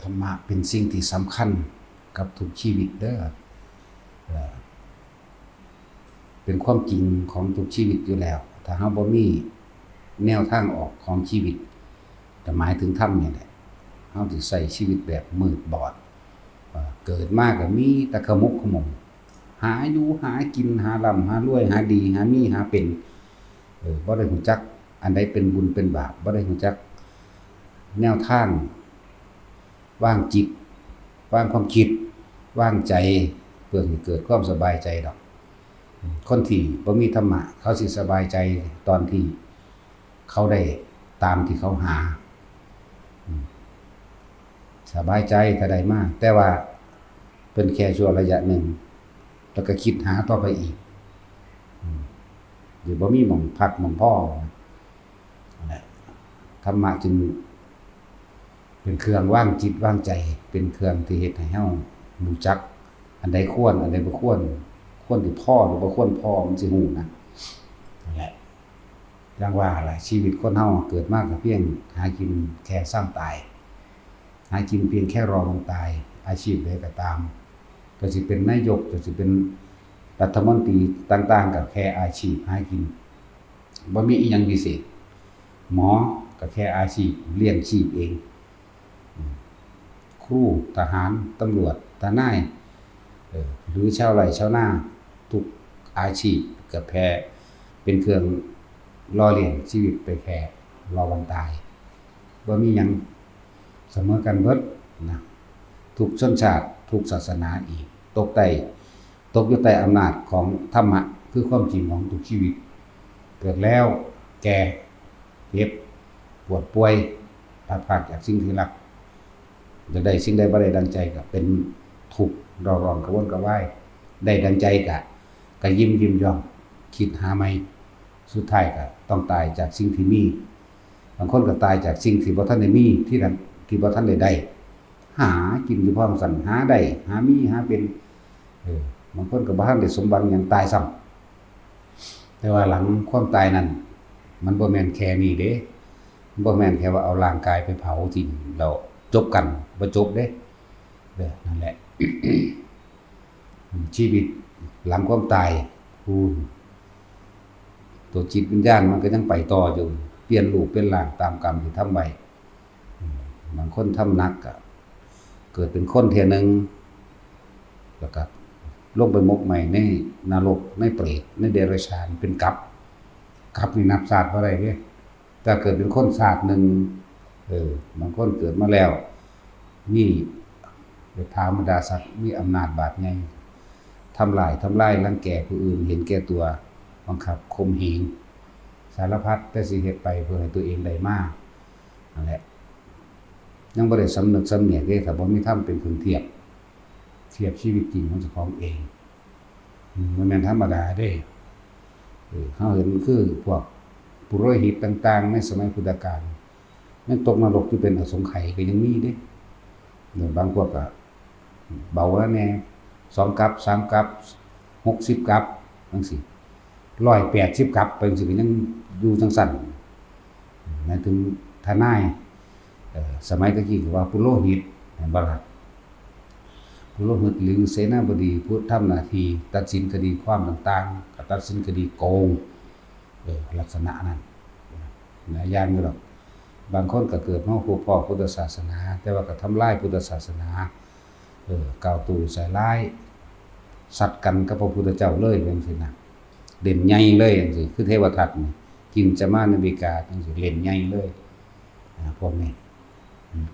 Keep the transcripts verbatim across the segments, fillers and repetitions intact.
ธรรมะเป็นสิ่งที่สำคัญกับทุกชีวิตเด้อ เอ่อ เป็นความจริงของทุกชีวิตอยู่แล้ว ถ้าเฮาบ่มีแนวทางออกของชีวิต ก็หมายถึงธรรมนี่แหละ เฮาสิใช้ชีวิตแบบมืดบอด เอ่อ เกิดมาก็มีแต่ขมุกขมัว หาอยู่หากิน หาร่ำหารวย หาดีหามีหาเป็น เออ บ่ได้รู้จักอันใดเป็นบุญเป็นบาป บ่ได้รู้จักแนวทางวางจิต วางความคิด วางใจ เพื่อให้เกิดความสบายใจดอก คนที่บ่มีธรรมะ เขาสิสบายใจตอนที่เขาได้ตามที่เขาหา อืม สบายใจถ้าได้มา แต่ว่าเป็นแค่ชั่วระยะหนึ่ง แล้วก็คิดหาต่อไปอีก อืม อยู่บ่มีหม่องพักหม่องพอ นั่นแหละ ธรรมะจึงเป็นเครื่องวางจิตวางใจ เป็นเครื่องที่เฮ็ดให้เฮารู้จัก อันใดควร อันใดบ่ควร ควรที่พอหรือบ่ควรพอ มันสิรู้นะ นั่นแหละ อย่างว่าล่ะ ชีวิตคนเฮาเกิดมาก็เพียงหากินแค่ซ้ำตาย หากินเพียงแค่รอวันตาย อาชีพใดก็ตาม ก็สิเป็นนายก ก็สิเป็นรัฐมนตรีต่างๆ ก็แค่อาชีพหากิน บ่มีอิหยังพิเศษ หมอก็แค่อาชีพเลี้ยงชีพเอง อืม ครู ทหาร ตำรวจ ทนาย เอ่อ หรือชาวไร่ชาวนา ทุกอาชีพก็แค่เป็นเครื่องหล่อเลี้ยงชีวิตไปแค่รอวันตาย บ่มีหยังเสมอกันเบิดนะ ทุกชนชาติ ทุกศาสนาอีก ตกใต้ ตกอยู่ใต้อำนาจของธรรมะ คือความจริงของทุกชีวิต เกิดแล้ว แก่ เจ็บ ปวดป่วย พลัดพรากจากสิ่งที่รัก อยากได้สิ่งใดบ่ได้ดังใจก็เป็นทุกข์ เร่าร้อนกระวนกระวาย ได้ดังใจก็ ก็ยิ้มยิ้มย่อง คิดหาใหม่ สุดท้ายก็ต้องตายจากสิ่งที่มี บางคนก็ตายจากสิ่งที่บ่ทันได้มี ที่นั่น ที่บ่ทันได้ได้ หากินอยู่พร้อมกัน หาได้ หามี หาเป็น เออ บางคนก็บ่ทันได้สมหวังหยัง ตายซ้ำ แต่ว่าหลังความตายนั้น มันบ่แม่นแค่นี้เด้ มันบ่แม่นแค่ว่าเอาร่างกายไปเผาทิ้งแล้วจบกัน บ่จบเด้ เออ นั่นแหละ ชีวิตหลังความตาย อืม ตัวจิตวิญญาณมันก็ยังไปต่ออยู่ เปลี่ยนรูปเปลี่ยนร่างตามกรรมที่ทำไว้ อืม บางคนทำหนักก็เกิดเป็นคนเทื่อหนึ่ง แล้วก็ลงไปหมกไหม้ในนรก ในเปรต ในเดรัจฉาน เป็นกลับ กลับนี่นับชาติบ่ได้เด้ ถ้าเกิดเป็นคนชาติหนึ่ง เออ บางคนเกิดมาแล้ว มียศถาบรรดาศักดิ์ มีอำนาจบาดใหญ่ ทำร้าย ทำลาย รังแกผู้อื่น เห็นแก่ตัว บังคับ ข่มเหง สารพัด แต่สิเฮ็ดไปเพื่อให้ตัวเองได้มา นั่นแหละ ยังบ่ได้สำนึกสำเนียกเด้ ถ้าบ่มีธรรมเป็นเครื่องเทียบ เทียบชีวิตจริงของเจ้าของเอง อืม มันแม่นธรรมดาเด้ เออ เฮาเห็นคือพวกปุโรหิตต่างๆ ในสมัยพุทธกาล ยังตกนรกอยู่เป็นอสงไขยก็ยังมีเด้ เออ บางพวกก็เบาแล้วแน่ สองกัป สามกัป หกสิบกัป จังซี้ ร้อยแปดสิบกัป ไปจังซี้ก็ยังอยู่จังซั่น หมายถึงทนาย เอ่อ สมัยตะกี้ก็ว่าปุโรหิต แม่นบ่ล่ะ ปุโรหิตหรือเสนาบดีผู้ทำหน้าที่ตัดสินคดีความต่างๆ ก็ตัดสินคดีโกง เออ ลักษณะนั้น หลายอย่างอยู่ดอก บางคนก็เกิดมาพบพ้อพุทธศาสนา แต่ว่าก็ทำลายพุทธศาสนา เออ กล่าวตู่ใส่ร้าย สัตว์กันกับพระพุทธเจ้าเลยจังซี้นะ เล่นใหญ่เลยจังซี้ คือเทวทัตนี่ กินจามานาวิกาจังซี้ เล่นใหญ่เลย อ่า พวกนี้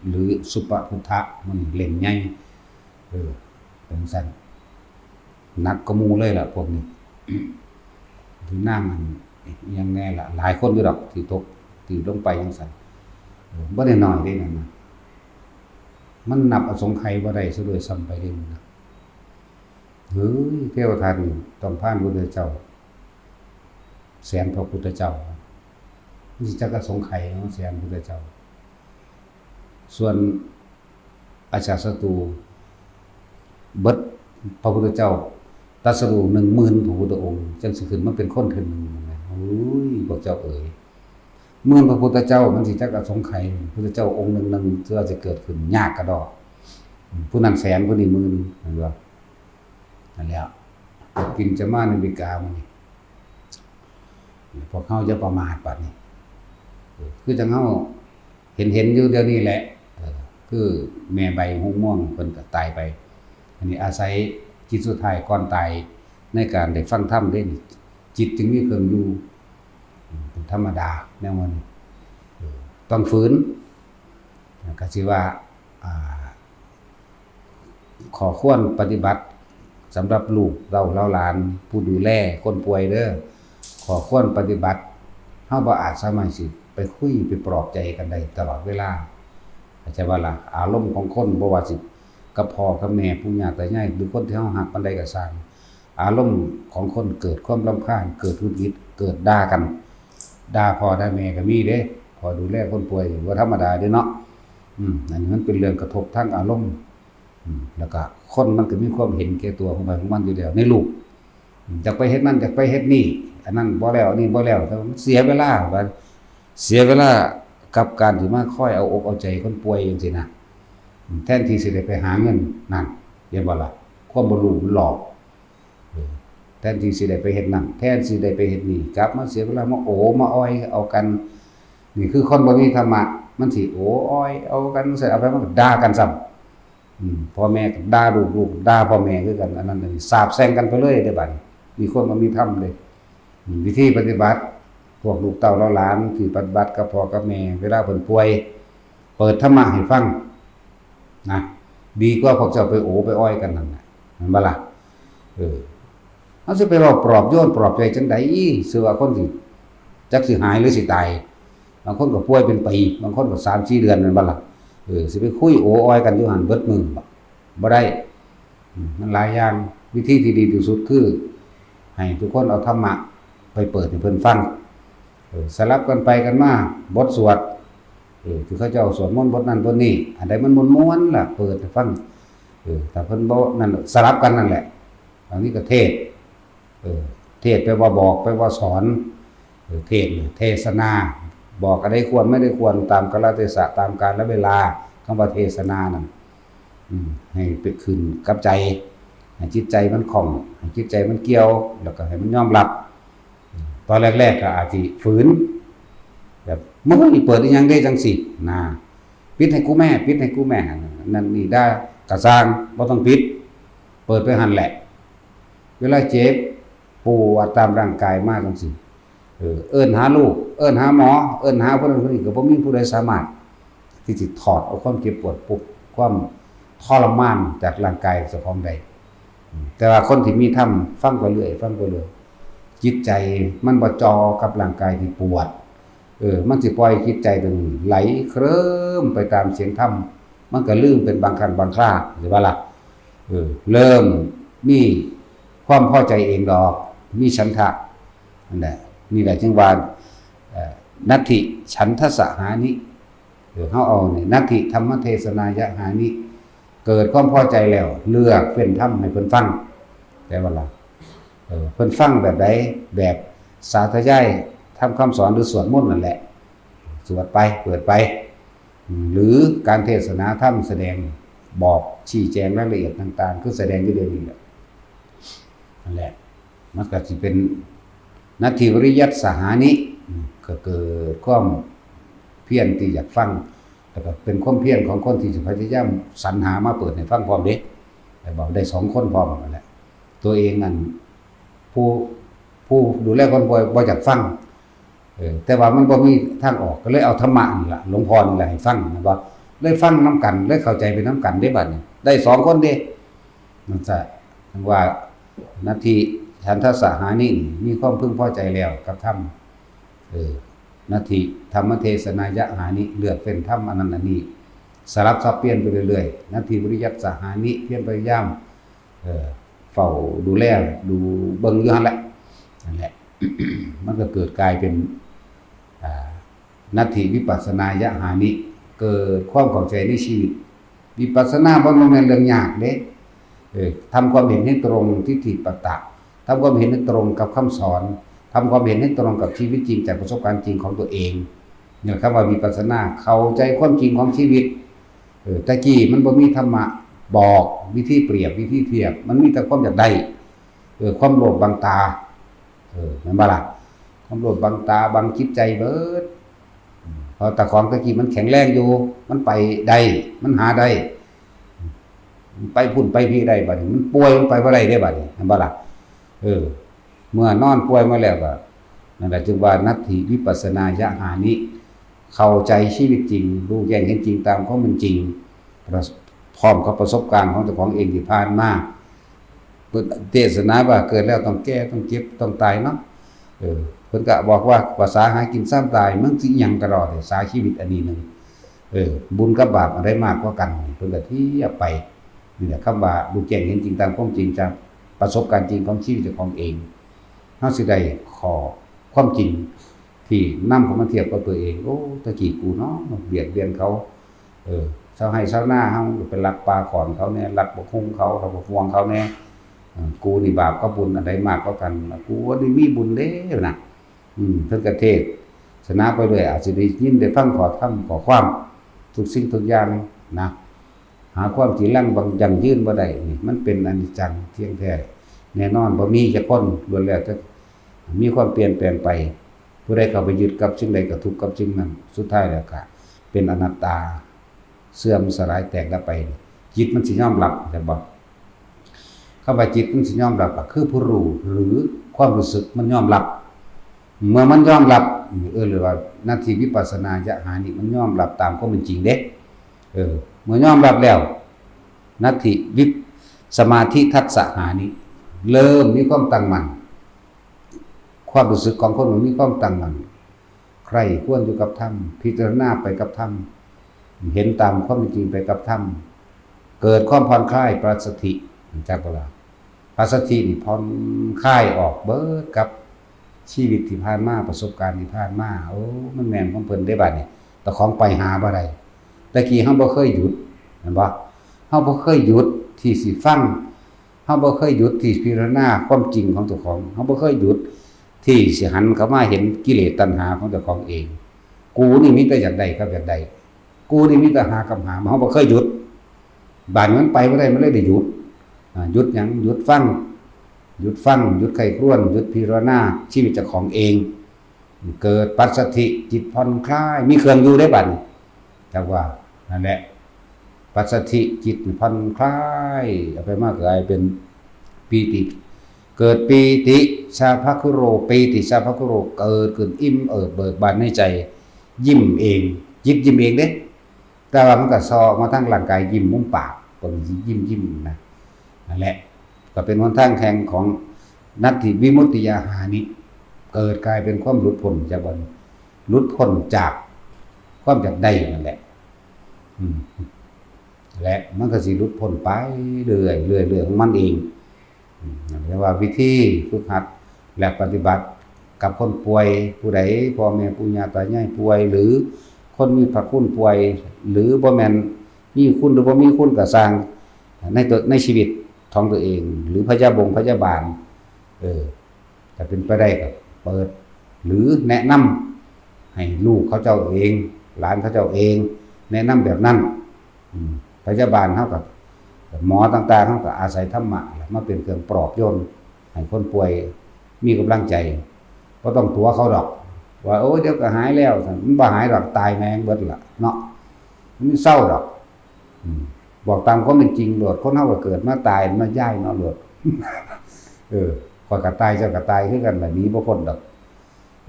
หรือสุปพุทธะ มันเล่นใหญ่ เออ เป็นซั่น หนักกว่าหมู่เลยล่ะพวกนี้ หรือนางอันอิหยังแน่ล่ะ หลายคนอยู่ดอกที่ตก ที่ลงไปจังซั่น เออ บ่ได้น้อยเด้นั่นนะ มันนับอสงไขยบ่ได้ซะด้วยซ้ำไปเด้นั่นนะ เฮ้ย เทวทัตนี่ต้องผ่านพุทธเจ้า แสนพระพุทธเจ้า มันสิจักอสงไขยเนาะ แสนพุทธเจ้า ส่วนอาชาติศัตรู เบิด พระพุทธเจ้าตรัสรู้หนึ่งหมื่นพระพุทธองค์ จังสิขึ้นมาเป็นคนเทื่อหนึ่งนะ โอ้ย พวกเจ้าเอ๋ย เมืองพระพุทธเจ้ามันสิจักอสงไขย พระพุทธเจ้าองค์หนึ่งหนึ่งเทื่อสิเกิดขึ้นยากกระดอก ผู้นั้นแสน ผู้นี้หมื่น เห็นบ่ นั่นแหละ กินจะมาในบิกามันนี่ พวกเฮาจะประมาทบัดนี้ เออ คือจังเฮาเห็นเห็นอยู่เดี๋ยวนี้แหละ เออ คือแม่ใบฮุ่งม่วงเพิ่นก็ตายไป อันนี้อาศัยจิตสุดท้ายก่อนตายในการได้ฟังธรรมเด้นี่ จิตจึงมีเครื่องอยู่ อืม เป็นธรรมดาแนวมัน เออ ต้องฝืน ก็สิว่า อ่า ข้อควรปฏิบัติสำหรับลูกเต้าเหล่าหลาน ผู้ดูแลคนป่วยเด้อ ข้อควรปฏิบัติ เฮาบ่อาจสามารถสิไปคุยไปปลอบใจกันได้ตลอดเวลา เข้าใจบ่ล่ะ อารมณ์ของคน บ่ว่าสิกับพ่อกับแม่ ปู่ย่าตายาย หรือคนที่เฮาฮักปานใดก็ซ่าง อารมณ์ของคนเกิดความรำคาญ เกิดหงุดหงิด เกิดด่ากัน ด่าพ่อด่าแม่ก็มีเด้ พ่อดูแลคนป่วย บ่ธรรมดาเด้เนาะ อืม อันนี้มันเป็นเรื่องกระทบทางอารมณ์ อืม แล้วก็คนมันก็มีความเห็นแก่ตัวของใผของมันอยู่แล้วในลูก อืม อยากไปเฮ็ดนั่น อยากไปเฮ็ดนี่ อันนั้นบ่แล้ว อันนี้บ่แล้ว แต่มันเสียเวลา ว่าเสียเวลากับการที่มาคอยเอาอกเอาใจคนป่วยจังซี่นะ อืม แทนที่สิได้ไปหาเงิน นั่น เห็นบ่ล่ะ ความบ่รู้มันหลอก เออ แทนที่สิได้ไปเฮ็ดนั่น แทนสิได้ไปเฮ็ดนี่ กลับมาเสียเวลามาโอมาออยเอากัน นี่คือคนบ่มีธรรมะ มันสิโอออยเอากัน ใส่เอาไปมันก็ด่ากันซ้ำ อืม พ่อแม่ก็ด่าลูก ลูกด่าพ่อแม่คือกัน อันนั้นอันนี้ สาปแช่งกันไปเลยเด้อบัดนี้ มีคนบ่มีธรรมเด้ อืม วิธีปฏิบัติ พวกลูกเต้าเหล่าหลานที่ปฏิบัติกับพ่อกับแม่ เวลาเพิ่นป่วย เปิดธรรมะให้ฟัง นะ ดีกว่าพวกเจ้าไปโอไปอ้อยกันนั่นน่ะ แม่นบ่ล่ะ เออ เฮาสิไปเว้าปลอบโยนปลอบใจจั่งใด ซื่อว่าคนสิ จักสิหายหรือสิตาย บางคนก็ป่วยเป็นปี บางคนก็สามสี่เดือน แม่นบ่ล่ะ เออ สิไปคุยโออ้อยกันอยู่หั่นเบิดมื้อบ่ บ่ได้ อืม มันหลายอย่าง วิธีที่ดีที่สุดคือ ให้ทุกคนเอาธรรมะไปเปิดให้เพิ่นฟัง เออ สลับกันไปกันมา บทสวด เออ ที่เขาเจ้าสวดมนต์บทนั้นบทนี้ อันใดมันม่วนๆ ล่ะ เปิดให้ฟัง เออ ถ้าเพิ่นบ่นั่น สลับกันนั่นแหละ อันนี้ก็เทศน์ เออ เทศน์แปลว่าบอก แปลว่าสอน เออ เทศน์ เทศนา บอกอันใดควรไม่ได้ควร ตามกาลเทศะ ตามกาลเวลา คำว่าเทศนานั่น อืม ให้ไปขึ้นกับใจ ให้จิตใจมันคล่อง ให้จิตใจมันเกี่ยว แล้วก็ให้มันยอมรับ ตอนแรกๆก็อาจสิฝืน แบบ "มึงเปิดอีหยังเด้จั่งซี้" นะ "ปิดให้กูแม่ ปิดให้กูแม่" นั่นนี่ด่ากะซ่าง บ่ต้องปิด เปิดไปหั่นแหละ เวลาเจ็บปวดตามร่างกายมาจั่งซี้ เออ เอิ้นหาลูก เอิ้นหาหมอ เอิ้นหาผู้นั้นผู้นี้ ก็บ่มีผู้ใดสามารถที่สิถอดเอาความเจ็บปวดปวด ความทรมานจากร่างกายเจ้าของได้ แต่ว่าคนที่มีธรรมฟังไปเรื่อย ฟังไปเรื่อย จิตใจมันบ่จ่อกับร่างกายที่ปวด เออ มันสิปล่อยจิตใจเป็นไหลเคลิ้มไปตามเสียงธรรม มันก็ลืมเป็นบางครั้งบางครา เห็นบ่ล่ะ เออ เริ่มมีความพอใจเองดอก มีฉันทะ นั่นแหละ นี่แหละจึงว่า เอ่อ นัตถิฉันทะสหานิ เออ เฮาเอานี่ นัตถิธรรมเทศนายะหานิ เกิดความพอใจแล้ว เลือกเฟ้นธรรมให้เพิ่นฟัง แต่ว่าล่ะ เออ เพิ่นฟังแบบใด แบบสาธยายธรรมคำสอนหรือสวดมนต์นั่นแหละ สวดไป เปิดไป อืม หรือการเทศนาธรรมแสดงบอกชี้แจงรายละเอียดต่างๆ คือแสดงอยู่เดี๋ยวนี้แหละ นั่นแหละ มันก็สิเป็นนัตถิวิริยัสสหานิ อืม ก็เกิดความเพียรที่อยากฟัง แล้วก็เป็นความเพียรของคนที่จะพยายามสรรหามาเปิดให้ฟังพร้อมเด้ แต่บอกได้สองคนพร้อมนั่นแหละ ตัวเองนั่น ผู้ ผู้ดูแลคนป่วยบ่อยากฟัง เออ แต่ว่ามันบ่มีทางออก ก็เลยเอาธรรมะนี่ล่ะ หลวงพ่อนี่ล่ะให้ฟัง แม่นบ่ เลยฟังนำกัน เลยเข้าใจไปนำกันเด้บัดนี้ ได้สองคนเด้ นั่นซะ จั่งว่า นัตถิฉันทะสหานิ มีความพึงพอใจแล้วกับธรรม เออ นัตถิธรรมเทศนายะหานิ เลือกเฟ้นธรรมอันนั้นอันนี้ สลับสับเปลี่ยนไปเรื่อยๆ นัตถิวิริยัสสหานิ เพียรพยายาม เออ เฝ้าดูแล ดูเบิ่งอยู่หั่นแหละ นั่นแหละ มันก็เกิดกลายเป็น อ่า นัตถิวิปัสสนายะหานิ เกิดความเข้าใจในชีวิต วิปัสสนาบ่แม่นเรื่องยากเด้ เออ ทำความเห็นให้ตรงทิฏฐิปตะ ทำความเห็นให้ตรงกับคำสอน ทำความเห็นให้ตรงกับชีวิตจริงจากประสบการณ์จริงของตัวเอง เนี่ย คำว่าวิปัสสนา เข้าใจความจริงของชีวิต เออ แต่กี้มันบ่มีธรรมะบอกวิธีเปรียบวิธีเทียบ มันมีแต่ความอยากได้ เออ ความโลภบังตา เออ แม่นบ่ล่ะ? ความโลภบังตา บังจิตใจเบิด เพราะแต่ของแต่กี้มันแข็งแรงอยู่ มันไปได้ มันหาได้ มันไปพุ้นไปพี้ได้ บัดนี้มันป่วย มันไปบ่ได้เด้ บัดนี้ แม่นบ่ล่ะ? เออ เมื่อนอนป่วยมาแล้วก็ นั่นแหละ จึงว่า นัตถิวิปัสสนาญาหานิ เข้าใจชีวิตจริง รู้แจ้งเห็นจริงตามความเป็นจริง พร้อมกับประสบการณ์ของเจ้าของเองที่ผ่านมา เพิ่นเทศนาว่าเกิดแล้วต้องแก่ ต้องเจ็บ ต้องตายเนาะ เออ เพิ่นก็บอกว่าภาษาหากินซ้ำตาย มันสิหยังกะดอ ภาษาชีวิตอันนี้หนึ่ง เออ บุญกับบาปอันใดมากกว่ากัน เพิ่นก็เทียบไป นี่แหละ คำว่ารู้แจ้งเห็นจริงตามความจริงจากประสบการณ์จริงของชีวิตเจ้าของเอง เฮาสิได้ข้อความจริงที่นำเข้ามาเทียบกับตัวเอง โอ้ ตะกี้กูเนาะ เบียดเบียนเขา เออ ชาวไร่ชาวนาเฮาไปลักปลาข้อนเขาแน่ ลักบักฮุ่งเขา ลักบักม่วงเขาแน่ เออ กูนี่บาปกับบุญอันใดมากกว่ากัน กูว่าได้มีบุญเด้นะ อืม เพิ่นก็เทศน์สนาไปเรื่อย อาจสิได้ยินได้ฟังข้อธรรมข้อความทุกสิ่งทุกอย่างนะ หาความจีรังบังยั่งยืนบ่ได้ นี่มันเป็นอนิจจังเที่ยงแท้แน่นอน บ่มีจักคน ล้วนแล้วแต่มีความเปลี่ยนแปลงไป ผู้ใดเข้าไปยึดกับสิ่งใดก็ทุกข์กับสิ่งนั้น สุดท้ายแล้วก็เป็นอนัตตา เสื่อมสลายแตกดับไป จิตมันสิยอมรับ แม่นบ่? คำว่าจิตมันสิยอมรับก็คือผู้รู้ หรือความรู้สึกมันยอมรับ เมื่อมันยอมรับ เออ เรียกว่า นัตถิวิปัสสนาญาหานิ มันยอมรับตามความเป็นจริงเด้ เออ เมื่อยอมรับแล้ว นัตถิวิป- สมาธิทัสสะหานิ เริ่มมีความตั้งมั่น ความรู้สึกของคนมันมีความตั้งมั่น ใคร่ครวญอยู่กับธรรม พิจารณาไปกับธรรม เห็นตามความเป็นจริงไปกับธรรม เกิดความผ่อนคลาย ปัสสัทธิ จักบ่ล่ะ? ปัสสัทธินี่ผ่อนคลายออกเบิดกับชีวิตที่ผ่านมา ประสบการณ์ที่ผ่านมา โอ้ มันแม่นของเพิ่นเด้บัดนี้ แต่ของไปหาบ่ได้ แต่กี้เฮาบ่เคยหยุด แม่นบ่? เฮาบ่เคยหยุดที่สิฟัง เฮาบ่เคยหยุดที่พิจารณาความจริงของเจ้าของ เฮาบ่เคยหยุดที่สิหันเข้ามาเห็นกิเลสตัณหาของเจ้าของเอง กูนี่มีแต่อยากได้กับอยากได้ กูนี่มีแต่หากับหา เฮาบ่เคยหยุด บาดนี้มันไปบ่ได้ มันเลยได้หยุด อ่า หยุดหยัง? หยุดฟัง หยุดฟัง หยุดใคร่ครวญ หยุดพิจารณาชีวิตเจ้าของเอง เกิดปัสสัทธิ จิตผ่อนคลาย มีเครื่องอยู่เด้บัดนี้ จักว่า นั่นแหละ ปัสสัทธิ จิตผ่อนคลาย เอาไปมากลายเป็นปีติ เกิดปีติ สาภคุโร ปีติ สาภคุโร เกิดขึ้นอิ่มเอิบเบิกบานในใจ ยิ้มเอง จิตยิ้มเองเด้ แต่ว่ามันก็ส่อออกมาทางร่างกาย ยิ้มมุมปาก เพิ่นสิยิ้มๆ นะ นั่นแหละ ก็เป็นหนทางแห่งของนัตถิวิมุตติญาหานิ เกิดกลายเป็นความหลุดพ้นจากบ่อน หลุดพ้นจากความอยากได้นั่นแหละ อืม และมันก็สิหลุดพ้นไปเรื่อยๆ เรื่อยๆ ของมันเอง อืม เรียกว่าวิธีฝึกหัดและปฏิบัติกับคนป่วย ผู้ใดพ่อแม่ปู่ย่าตายายป่วย หรือคนมีพระคุณป่วย หรือบ่แม่นมีคุณหรือบ่มีคุณก็ซ่าง ในตัว ในชีวิตของตัวเอง หรือพยาบงพยาบาล เออ ถ้าเป็นไปได้ก็เปิด หรือแนะนำให้ลูกเขาเจ้าเอง หลานเขาเจ้าเอง แนะนำแบบนั้น อืม พยาบาลเฮาก็ หมอต่างๆ เฮาก็อาศัยธรรมะแหละมาเป็นเครื่องปลอบโยนให้คนป่วยมีกำลังใจ บ่ต้องตั๋วเขาดอก ว่า โอ้ย เดี๋ยวก็หายแล้ว มันบ่หายดอก ตายแม่งเบิดล่ะเนาะ มันเศร้าดอก อืม บอกตามความเป็นจริงโลด คนเฮาก็เกิดมาตายมาย้ายเนาะโลด เออ ข้อยก็ตาย เจ้าก็ตายคือกันล่ะ หนีบ่พ้นดอก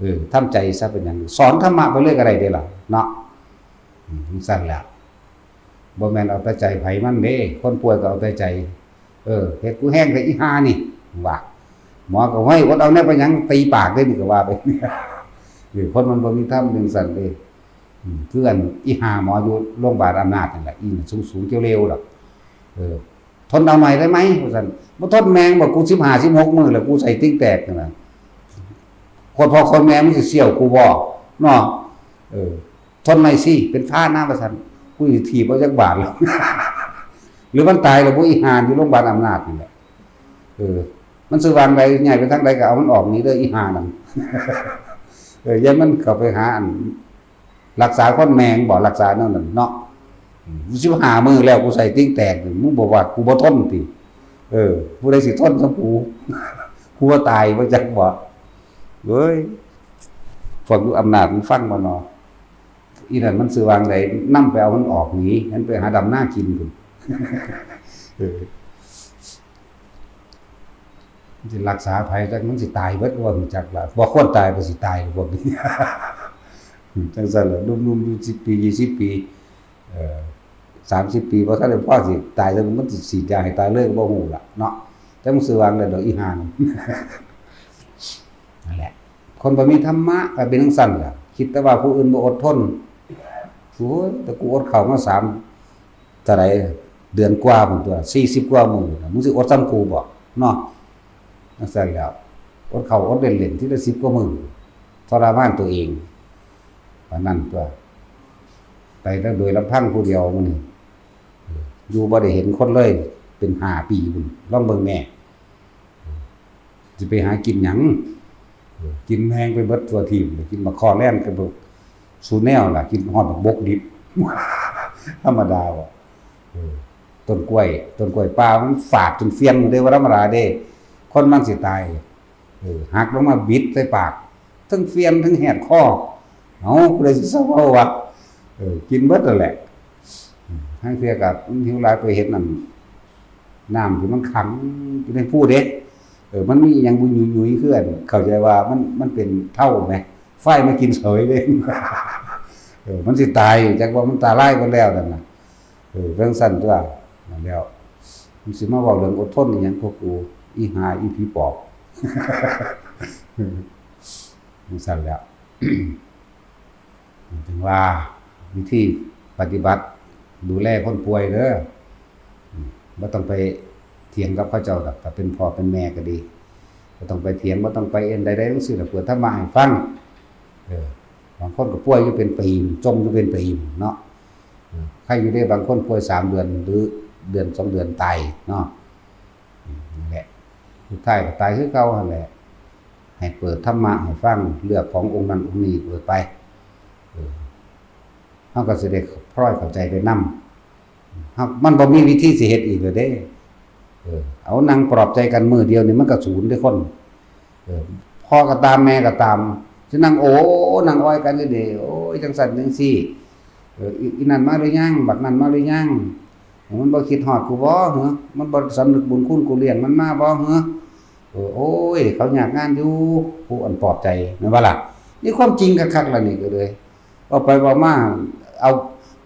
เออ ทำใจซะ เป็นหยัง สอนธรรมะไปเลยก็ได้เด้ล่ะเนาะ อืม จั่งซั้นแหละ บ่แม่นเอาแต่ใจไผมันเด้ คนป่วยก็เอาแต่ใจ เออ เฮ็ดกูแฮงแต่อีห่านี่ ว่า หมอก็ เฮ้ย อดเอาแน่ เป็นหยัง ตีปากเด้นี่ ก็ว่าไป เออ คนมันบ่มีธรรมจั่งซั้นเด้ อืม คืออันอีห่าหมออยู่โรงพยาบาลอำนาจนั่นแหละ อีสูงๆ เจ้าเลวดอก เออ ทนเอาหน่อยได้ไหม ว่าซั่น บ่ทนแม่ง บอกกูสิบห้า สิบหก มื้อแล้ว กูใส่ติ่งแตกนั่นน่ะ คนพ่อคนแม่มึงสิเสี่ยวกูบ่ เนาะ เออ ทนหน่อยสิ เป็นพระนะ ว่าซั่น กูสิถีบเอาจักบาทแล้ว หรือมันตายแล้วบ่ อีห่าอยู่โรงพยาบาลอำนาจนี่แหละ เออ มันสิวางใด ย้ายไปทางใดก็เอามันออกนี่เด้อ อีห่านั่น เออ อย่ามันเข้าไปหาอัน รักษาคนแม่งบ่ รักษาแนวนั้นเนาะ อืม สิบห้ามื้อแล้ว กูใส่ติ่งแตกนี่ มึงบอกว่ากูบ่ทนติ เออ ผู้ใดสิทนกับกู กูว่าตายบ่จักบ่ เว้ย พวกอยู่อำนาจมันฟังบ่เนาะ อีนั่นมันสิว่าจั่งใด นำไปเอามันออกหนี มันไปหาดำนากินพุ้น เออ มันสิรักษาไผ จักมันสิตายเบิด บ่ฮู้จักล่ะ บ่ควรตายก็สิตาย พวกนี้ จั่งซั่นล่ะ หนุ่มๆ อยู่สิบปี ยี่สิบปี เอ่อ สามสิบปี บ่ทันได้พอสิตาย แล้วมันสิฉีดยาให้ตายเลยก็บ่ฮู้ล่ะเนาะ แต่มันสิว่าจั่งใดดอก อีห่านั่น นั่นแหละ คนบ่มีธรรมะก็เป็นจั่งซั่นล่ะ คิดแต่ว่าผู้อื่นบ่อดทน โอ้ย แต่กูอดข้าวมาสาม เท่าใด เดือนกว่าพุ้นตั๊ว สี่สิบกว่ามื้อน่ะ มึงสิอดส่ำกูบ่ เนาะ จั่งซั่นแล้ว อดข้าวอดเล่นๆ ทีละสิบกว่ามื้อ ทรมานตัวเอง ปานนั้นตั๊ว ไปแต่โดยลำพังผู้เดียวมื้อนี้ อยู่บ่ได้เห็นคนเลย เป็นห้าปีพุ้น ลองเบิ่งแหน่ สิไปหากินหยัง เออ กินแฮงไปเบิดทั่วทีปเลย กินบักข่อแล่นไปเบิด สู่แนวล่ะ กินฮอดบักบกดิบ ธรรมดาบ่ เออ ต้นกล้วย ต้นกล้วยป่ามันฝาดจนเฟี้ยงเด้ บ่ธรรมดาเด้ คนมันสิตาย เออ หักลงมาบิดใส่ปาก ทั้งเฟี้ยงทั้งแหดคอ เอ้า ผู้ใดสิเซาเว้าวะ เออ กินเบิดนั่นแหละ อืม ลางเทื่อก็หิวหลายไปเฮ็ดนั่น น้ำที่มันขังอยู่ในภูเด้ เออ มันมีอิหยังบุญยุยๆ คืออัน เข้าใจว่ามัน มันเป็นเถ้าแหม ไฟมากินเสยเด้ เออ มันสิตาย จักว่ามันตายร้ายกว่าแล้วนั่นน่ะ เออ จั่งซั่นตั๊ว นั่นแล้ว มันสิมาเว้าเรื่องอดทนอีหยังกับกู อีห่า อีผีปอบ จั่งซั่นแล้ว ถึงว่าวิธีปฏิบัติดูแลคนป่วยเด้อ อืม บ่ต้องไปเถียงกับเขาเจ้าดอก ถ้าเป็นพ่อเป็นแม่ก็ดี บ่ต้องไปเถียง บ่ต้องไปเอ็นใดๆ ทั้งสิ้น เปิดธรรมะให้ฟัง เออ บางคนก็ป่วยอยู่เป็นปี จมอยู่เป็นปีเนาะ เออ ใครอยู่ได้ บางคนป่วยสามเดือน หรือเดือนสองเดือนตายเนาะ อืม นั่นแหละ สุดท้ายก็ตายคือเก่าหั่นแหละ ให้เปิดธรรมะให้ฟัง เลือกขององค์นั้นองค์นี้เปิดไป เออ เฮาก็สิได้พลอยเข้าใจไปนำ เฮา มันบ่มีวิธีสิเฮ็ดอีกแล้วเด้ เออ เอานั่งปลอบใจกันมื้อเดียวนี่มันก็สูญเด้คน เออ พ่อก็ตามแม่ก็ตาม สินั่งโอ้ นั่งอ้อยกันอยู่เด้ โอ้ย จั่งซั่นจั่งซี้ เออ อี อีนั่นมาหรือยัง บักนั่นมาหรือยัง มันบ่คิดฮอดกูบ่ หรือ มันบ่สำนึกบุญคุณกูเลี้ยงมันมาบ่ หรือ เออ โอ้ย เขายากงานอยู่ ผู้อันปลอบใจ แม่นบ่ล่ะ นี่ความจริงคักๆ ล่ะนี่ก็เลย เว้าไปเว้ามา เอา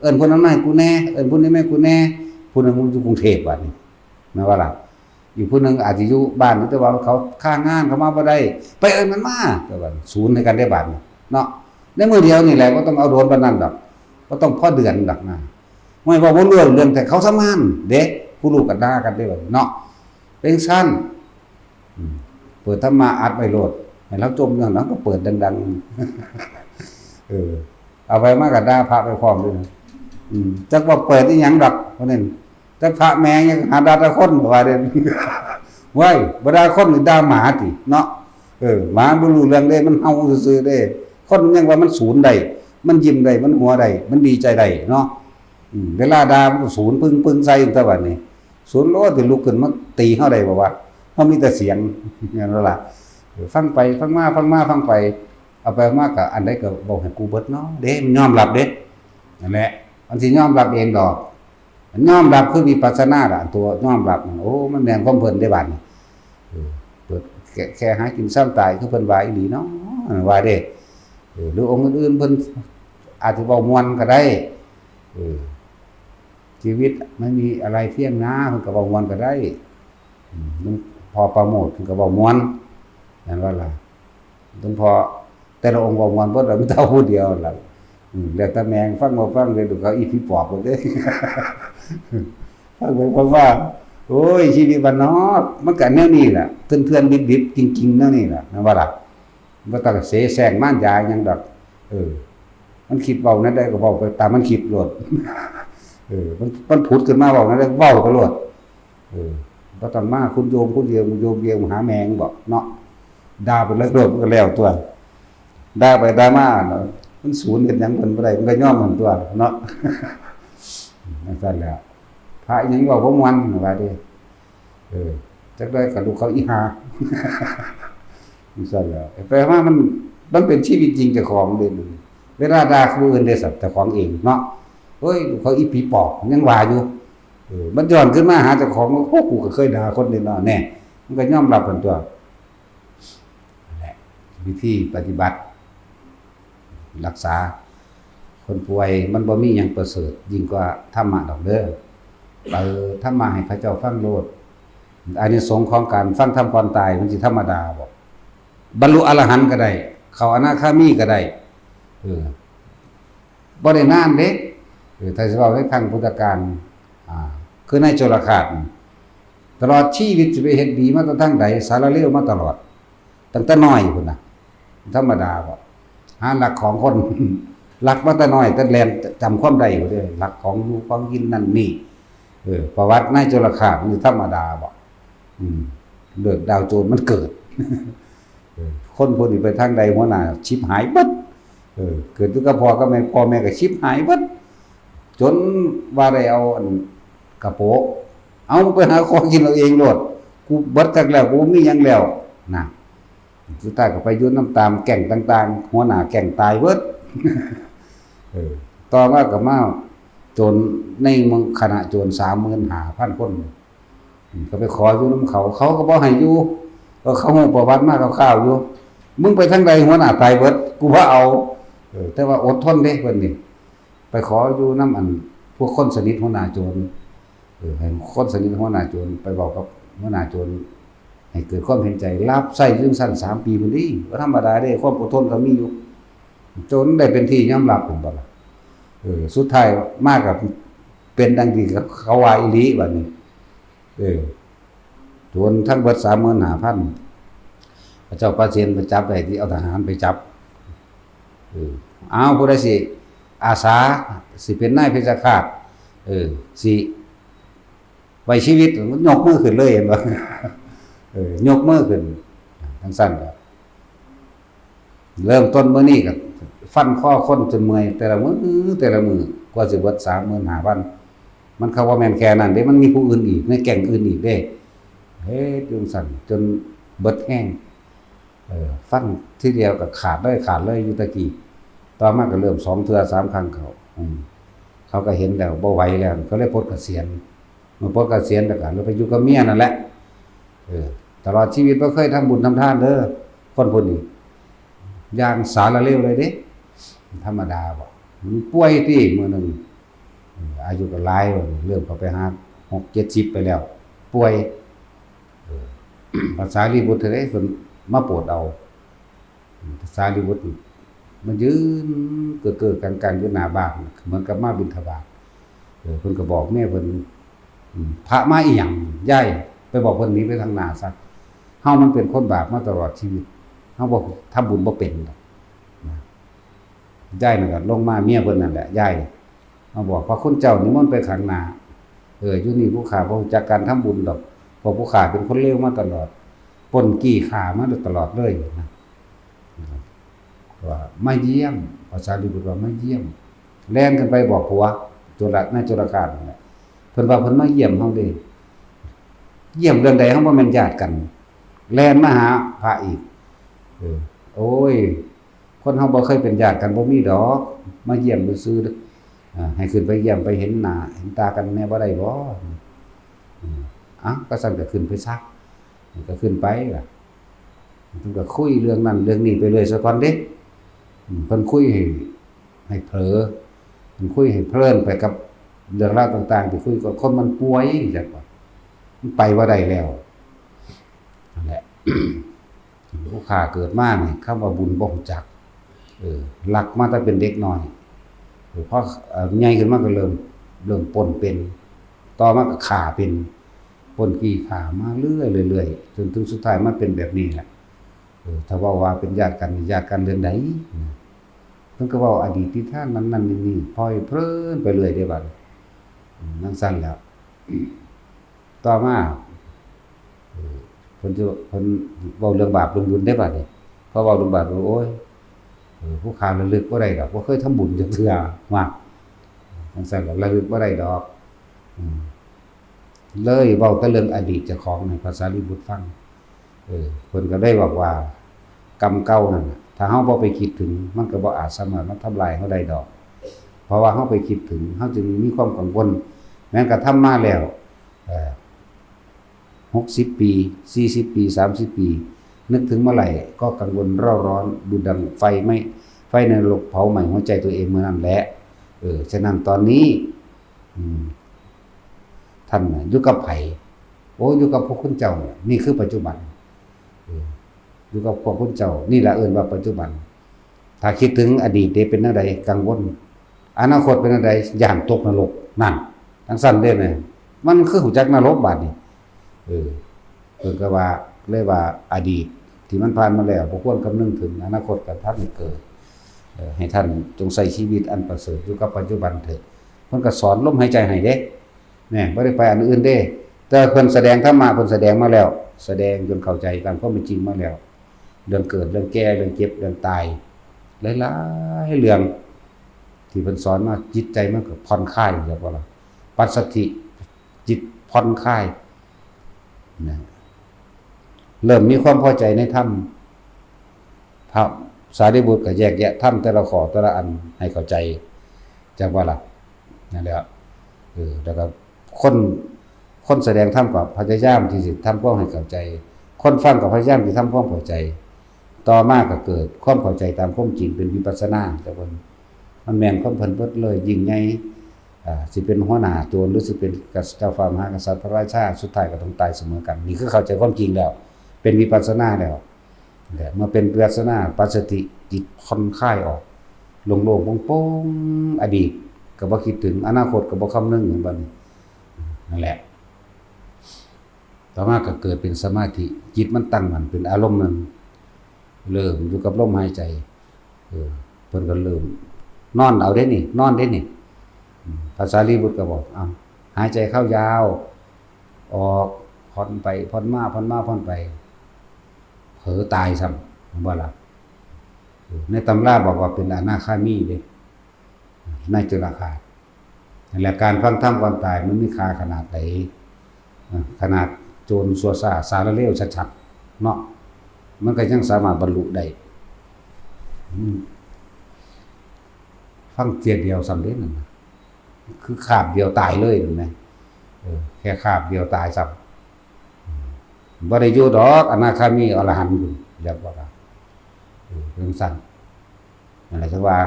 เอิ้นผู้นั้นมาให้กูแหน่ เอิ้นผู้นี้มาให้กูแหน่ ผู้นั้นอยู่กรุงเทพฯ บัดนี้ แม่นบ่ล่ะ อีกผู้หนึ่งอาจสิอยู่บ้าน แต่ว่าเขาค้างาน เขามาบ่ได้ ไปเอิ้นมันมา แต่ว่าสูญให้กันได้บาดนี้เนาะ ในมื้อเดียวนี่แหละ บ่ต้องเอาโดนปานนั้นดอก บ่ต้องพอเดือนดอกนะ ไม่ว่าบ่รู้เรื่อง แต่เขาทำงานเด้ ผู้ลูกก็ด่ากันได้บัดนี้เนาะ เป็นซั่น อืม เปิดธรรมะอัดไว้โลด ให้เราจมอย่างนั้นก็เปิดดังๆ เออ เอาไปมาก็ด่าพระไปพร้อมด้วยนะ อืม จักว่าเปิดอีหยังดอก เพราะนั้น แต่พระแม่งยังหาด่าแต่คน ว่าเด่น เว้ย บ่ด่าคนนี่ด่าหมาติเนาะ เออ หมาบ่รู้เรื่องเด้ มันเห่าซื่อๆเด้ คนยังว่ามันสูญได้ มันยิ้มได้ มันหัวได้ มันดีใจได้เนาะ อืม เวลาด่ามันก็สูญปึ้งๆใส่ แต่บัดนี้ สูญโลด สิลุกขึ้นมาตีเฮาได้บ่วะ เฮามีแต่เสียง แม่นบ่ล่ะ เออ ฟังไปฟังมา ฟังมาฟังไป เอาไปเอามาก็อันใดก็เว้าให้กูเบิดเนาะ เด้ มันยอมรับเด้ นั่นแหละ มันสิยอมรับเองดอก มันยอมรับคือวิปัสสนาล่ะ ตัวยอมรับนั่น โอ้ มันแม่นความเพิ่นได้บัดนี้ เออ เปิดแค่ แค่หากินซ่อนตายคือเพิ่นว่าอีหลีเนาะ ว่าเด้ เออ หรือองค์อื่นๆเพิ่นอาจสิเว้าม่วนก็ได้ เออ ชีวิตไม่มีอะไรเที่ยงนะ เพิ่นก็เว้าม่วนก็ได้ อืม หลวงพ่อปราโมทย์เพิ่นก็เว้าม่วน แม่นบ่ล่ะ หลวงพ่อแต่ละองค์เว้าม่วนเบิดล่ะ มีแต่ผู้เดียวล่ะ อืม แล้วแต่แม่งฟังบ่ฟังเลย ดูเขาอีผีปอบหมดเด้ ฟังไปฟังมา โอ้ย ชีวิตบ้านนอก มันก็แนวนี้ล่ะ เถื่อนๆดิบๆจริงๆแนวนี้ล่ะ แม่นบ่ล่ะ บ่ต้องเสแสร้งมารยาหยังดอก เออ มันคิดเว้าแนวใดก็เว้าไปตามมันคิดโลด เออ มัน มันผุดขึ้นมาเว้าแนวใดก็เว้าไปโลด เออ บ่ต้องมาคุณโยมคุณเดียว คุณโยมเดียวหาแม่งบอกเนาะ ด่าไปเลยโลด มันก็แล้วตัว ด่าไปด่ามาเนาะ มันศูนย์เฮ็ดหยังเพิ่นบ่ได้ มันก็ยอมหั่นตั๊วเนาะ จั่งซั้นแหละ พระหยังเว้าบ่ม่วนว่าเด้ เออ จักได้กับลูกเขาอีหา จั่งซั้นแหละ ไปมามัน มันเป็นชีวิตจริงเจ้าของเด้ เวลาด่าผู้อื่นเด้สัตว์เจ้าของเองเนาะ เฮ้ย ลูกเขาอีผีปอบ ยังว่าอยู่ เออ มันย้อนขึ้นมาหาเจ้าของ โอ้ กูก็เคยด่าคนนี้เนาะ แน่ มันก็ยอมรับหั่นตั๊ว นั่นแหละ วิธีปฏิบัติ รักษาคนป่วย มันบ่มีหยังประเสริฐยิ่งกว่าธรรมะดอกเด้อ เปิดธรรมะให้เขาเจ้าฟังโลด อานิสงส์ของการฟังธรรมก่อนตายมันสิธรรมดาบ่ บรรลุอรหันต์ก็ได้ เข้าอนาคามีก็ได้ เออ บ่ได้นานเด้ เออ ถ้าสิเว้าในครั้งพุทธกาล อ่า คือนายโจรฆาตนี่ ตลอดชีวิตสิไปเฮ็ดดีมาแต่ทางใด สารเลวมาตลอด ตั้งแต่น้อยพุ้นน่ะ ธรรมดาบ่ หาลักของคน ลักมาแต่น้อย แต่แล่นจำความได้พุ้นเด้ ลักของอยู่ของกินนั่นนี่ เออ ประวัตินายโจรฆาตนี่ธรรมดาบ่ อืม เลิกดาวโจรมันเกิด เออ คนพวกนี้ไปทางใดหัวหน้าชิบหายเบิด เออ เกิดอยู่กับพ่อกับแม่ พ่อแม่ก็ชิบหายเบิด จนว่าได้เอาอันกระโปะ เอาไปหาของกินเอาเองโลด กูเบิดคักแล้ว กูบ่มีหยังแล้ว นะ สุดท้ายก็ไปอยู่นำตามแก๊งต่างๆ หัวหน้าแก๊งตายเบิด เออ ต่อมาก็มาโจรในเมือง คณะโจร สามหมื่นห้าพันคน อืม ก็ไปขออยู่นำเขา เขาก็บ่ให้อยู่ ก็เขาฮู้ประวัติมาคร่าวๆอยู่ มึงไปทางใดหัวหน้าตายเบิด กูบ่เอา เออ แต่ว่าอดทนเด้เพิ่นนี่ ไปขออยู่นำอันพวกคนสนิทหัวหน้าโจร เออ ให้คนสนิทหัวหน้าโจรไปเว้ากับหัวหน้าโจร ให้เกิดความเห็นใจ รับใช้อยู่จั่งซั้นสามปีพุ้นเด้ บ่ธรรมดาเด้ ความอดทนก็มีอยู่ จนได้เป็นที่ยอมรับ เห็นบ่ล่ะ เออ สุดท้ายมาก็เป็นดังที่เขาว่าอีหลีบัดนี้ เออ โจรทั้งเบิด สามหมื่นห้าพัน พระเจ้าปเสนไปจับได้ ที่เอาทหารไปจับ เออ อ้าว ผู้ใดสิอาสา สิเป็นนายเพชฌฆาต เออ สิไว้ชีวิต ยกมือขึ้นเลย เห็นบ่ เออ ยกมือขึ้น จั่งซั้นล่ะ เริ่มต้นมื้อนี้ก็ฟันคอคนจนเมื่อย แต่ละมื้อ แต่ละมื้อ กว่าสิเบิด สามหมื่นห้าพัน มันก็บ่แม่นแค่นั้นเด้ มันมีผู้อื่นอีก ในแก๊งอื่นอีกเด้ เฮ็ดอยู่จั่งซั้นจนเบิดแฮง เออ ฟันทีเดียวก็ขาดเลย ขาดเลย อยู่ตะกี้ ต่อมาก็เริ่มสองเทื่อสามครั้งเข้า อืม เขาก็เห็นแล้วบ่ไหวแล้ว ก็เลยปลดเกษียณ เมื่อปลดเกษียณแล้วก็เลยไปอยู่กับเมียนั่นแหละ เออ ตลอดชีวิตบ่เคยทำบุญทำทานเด้อ คนผู้นี้ อย่างสารเลวเลยเด้ ธรรมดาบ่ มันป่วยติมื้อหนึ่ง เออ อายุก็หลายแล้ว เริ่มเข้าไปหาหกเจ็ดสิบไปแล้ว ป่วย เออ พระสารีบุตรเด้ เพิ่นมาโปรดเอา พระสารีบุตรมายืนเก้อๆกังๆอยู่หน้าบ้าน เหมือนกับมาบิณฑบาต เออ เพิ่นก็บอกเมียเพิ่น อืม พระมาอีหยัง ยาย ไปบอกเพิ่นหนีไปทางหน้าซะ เฮามันเป็นคนบาปมาตลอดชีวิต เฮาบ่ทำบุญบ่เป็นดอก นะ ยายนั่นก็ลงมา เมียเพิ่นนั่นแหละ ยาย มาบอก พระคุณเจ้านิมนต์ไปข้างหน้า เออ อยู่นี่ผู้ข้าบ่รู้จักการทำบุญดอก เพราะผู้ข้าเป็นคนเลวมาตลอด ปล้นจี้ฆ่ามาโดยตลอดเลยนะ ว่ามาเยี่ยม พระสารีบุตรว่ามาเยี่ยม แล่นขึ้นไปบอกผัว โจร นายโจรฆาตนั่นแหละ เพิ่นว่าเพิ่นมาเยี่ยมเฮาเด้ เยี่ยมเรื่องใด เฮาบ่แม่นญาติกัน แล่นมาหาพระอีก เออ โอ้ย คนเฮาบ่เคยเป็นญาติกันบ่มีดอก มาเยี่ยมซื่อๆ อ่า ให้ขึ้นไปเยี่ยมไปเห็นหน้าเห็นตากันแหน่บ่ได้บ่ อืม อ่ะ ก็ซั่นก็ขึ้นไปซะ ก็ขึ้นไปล่ะ เพิ่นก็คุยเรื่องนั้นเรื่องนี้ไปเรื่อยซะก่อนเด้ อืม เพิ่นคุยให้ ให้เผลอ เพิ่นคุยให้เพลินไปกับเรื่องราวต่างๆ ที่คุย ก็คนมันป่วยจั่งซี้ มันไปบ่ได้แล้ว นั่นแหละ ผู้ข้าเกิดมานี่ คำว่าบุญบ่รู้จัก เออ ลักมาแต่เป็นเด็กน้อย เออ พอ เอ่อ ใหญ่ขึ้นมาก็เริ่ม เริ่มปล้นเป็น ต่อมาก็ฆ่าเป็น ปล้นจี้ฆ่ามาเรื่อยๆ เรื่อยๆ จนถึงสุดท้ายมาเป็นแบบนี้แหละ เออ ถ้าเว้าว่าเป็นญาติกันนี่ ญาติกันเรื่องใด เพิ่นก็เว้าอดีตนิทานนั่นๆ นี่ๆ พลอยเพลินไปเรื่อยเด้บัดนี้ อืม จั่งซั้นแหล้ว ต่อมา เออ เพิ่นจะ เพิ่นเว้าเรื่องบาปเรื่องบุญได้บัดนี้ พอเว้าเรื่องบาป โอ้ย เออ ผู้ข้าระลึกบ่ได้ดอก บ่เคยทำบุญจักเทื่อ ว่าจังซั่นล่ะ ระลึกบ่ได้ดอก อืม เลยเว้าแต่เรื่องอดีตเจ้าของให้พระสารีบุตรฟัง เออ เพิ่นก็ได้บอกว่า กรรมเก่านั่นน่ะ ถ้าเฮาบ่ไปคิดถึง มันก็บ่อาจสามารถมาทำลายเฮาได้ดอก เพราะว่าเฮาไปคิดถึง เฮาจึงมีความกังวล แม้นกระทั่งมาแล้ว เอ่อ หกสิบปี สี่สิบปี สามสิบปี นึกถึงเมื่อไหร่ก็กังวลเร่าร้อน ดุจดังไฟไหม้ ไฟในนรกเผาไหม้หัวใจตัวเองเมื่อนั้นแหละ เออ ฉะนั้นตอนนี้ อืม ท่านน่ะอยู่กับไผ โอ้ อยู่กับพระคุณเจ้าเนี่ย นี่คือปัจจุบัน เออ อยู่กับพระคุณเจ้า นี่แหละเอิ้นว่าปัจจุบัน ถ้าคิดถึงอดีตเด้เป็นแนวใด กังวล อนาคตเป็นแนวใด ย้านตกนรก นั่น จังซั่นเด้เนี่ย มันคือฮู้จักนรกบาดนี้ เออ เพิ่นก็ว่า เลยว่าอดีตที่มันผ่านมาแล้ว บ่ควรคำนึงถึง อนาคตก็ทันได้เกิด เอ่อ ให้ท่านจงใช้ชีวิตอันประเสริฐอยู่กับปัจจุบันเถิด เพิ่นก็สอนลมหายใจให้เด้ แม่น บ่ได้ไปอันอื่นเด้ แต่เพิ่นแสดงธรรมะ เพิ่นแสดงมาแล้ว แสดงจนเข้าใจตามความเป็นจริงมาแล้ว เรื่องเกิด เรื่องแก่ เรื่องเจ็บ เรื่องตาย หลายๆเรื่องที่เพิ่นสอนมา จิตใจมันก็ผ่อนคลาย เรียกว่าล่ะ ปัสสัทธิ จิตผ่อนคลาย นะ เริ่มมีความพอใจในธรรม พระสารีบุตรก็แยกแยะธรรมแต่ละข้อแต่ละอันให้เข้าใจ จักว่าล่ะ นั่นแหละ เออ แล้วก็คน คนแสดงธรรมก็พยายามที่สิทำความให้เข้าใจ คนฟังก็พยายามที่ทำความเข้าใจ ต่อมาก็เกิดความเข้าใจตามความจริงเป็นวิปัสสนา แต่ว่ามันแม่นความเพิ่นเบิดเลย ยิ่งใหญ่ อ่า สิเป็นหัวหน้าโจร หรือสิเป็นเจ้าฟ้ามหากษัตริย์พระราชา สุดท้ายก็ต้องตายเสมอกัน นี่คือเข้าใจความจริงแล้ว เป็นวิปัสสนาแล้ว และเมื่อเป็นวิปัสสนา ปัสสติ จิตผ่อนคลายออก โล่งๆโปร่งๆ อดีตก็บ่คิดถึง อนาคตก็บ่คำนึง เห็นบ่นี่ นั่นแหละ ต่อมาก็เกิดเป็นสมาธิ จิตมันตั้งมั่นเป็นอารมณ์หนึ่ง เริ่มอยู่กับลมหายใจ เออ เพิ่นก็เริ่ม นอนเอาเด้นี่ นอนเด้นี่ อืม พระสารีบุตรก็บอก เอา หายใจเข้ายาว ออก ผ่อนไป ผ่อนมา ผ่อนมา ผ่อนไป เผลอตายซ้ำ เห็นบ่ล่ะ เออ ในตำราบอกว่าเป็นอนาคามีเด้ ในจุลกาส นั่นแหละ การฟังธรรมก่อนตายมันมีค่าขนาดไหน อ่ะ ขนาดโจรสัวซ่าสารเลวชัดๆ เนาะ มันก็ยังสามารถบรรลุได้ อืม ฟังเทื่อเดียวซ้ำเด้นั่นน่ะ คือคาบเดียวตายเลย เห็นไหม เออ แค่คาบเดียวตายซ้ำ บ่ได้อยู่ดอก อนาคามีอรหันต์อยู่ อยากบอกว่า เออ เป็นสั้น นั่นแหละ คือว่า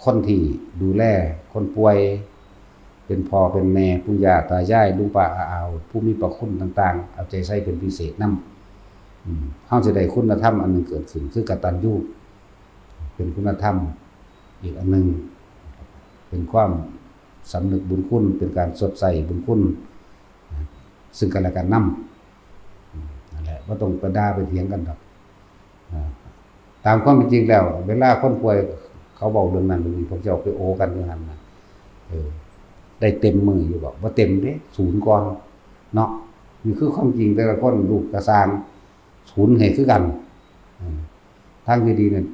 คนที่ดูแลคนป่วย เป็นพ่อเป็นแม่ ปู่ย่าตายาย ลุงป้าอาอาว ผู้มีพระคุณต่างๆ เอาใจใส่เป็นพิเศษนำ อืม เฮาจะได้คุณธรรมอันหนึ่งเกิดขึ้น คือกตัญญู เป็นคุณธรรมอีกอันหนึ่ง เป็นความสำนึกบุญคุณ เป็นการชดใช้บุญคุณ ซึ่งกันและกันนำ อืม นั่นแหละ บ่ต้องไปด่าไปเถียงกันดอก อ่า ตามความเป็นจริงแล้ว เวลาคนป่วยเขาเว้าเรื่องนั้นเรื่องนี้ พวกเจ้าไปโอกันอยู่หั่นน่ะ เออ ได้เต็มมืออยู่บ่ บ่เต็มเด้ ศูนย์ก่อน เนาะ นี่คือความจริง แต่ละคน ลูกกะซ่าง ศูนย์ให้คือกัน อืม ทางที่ดีเนี่ย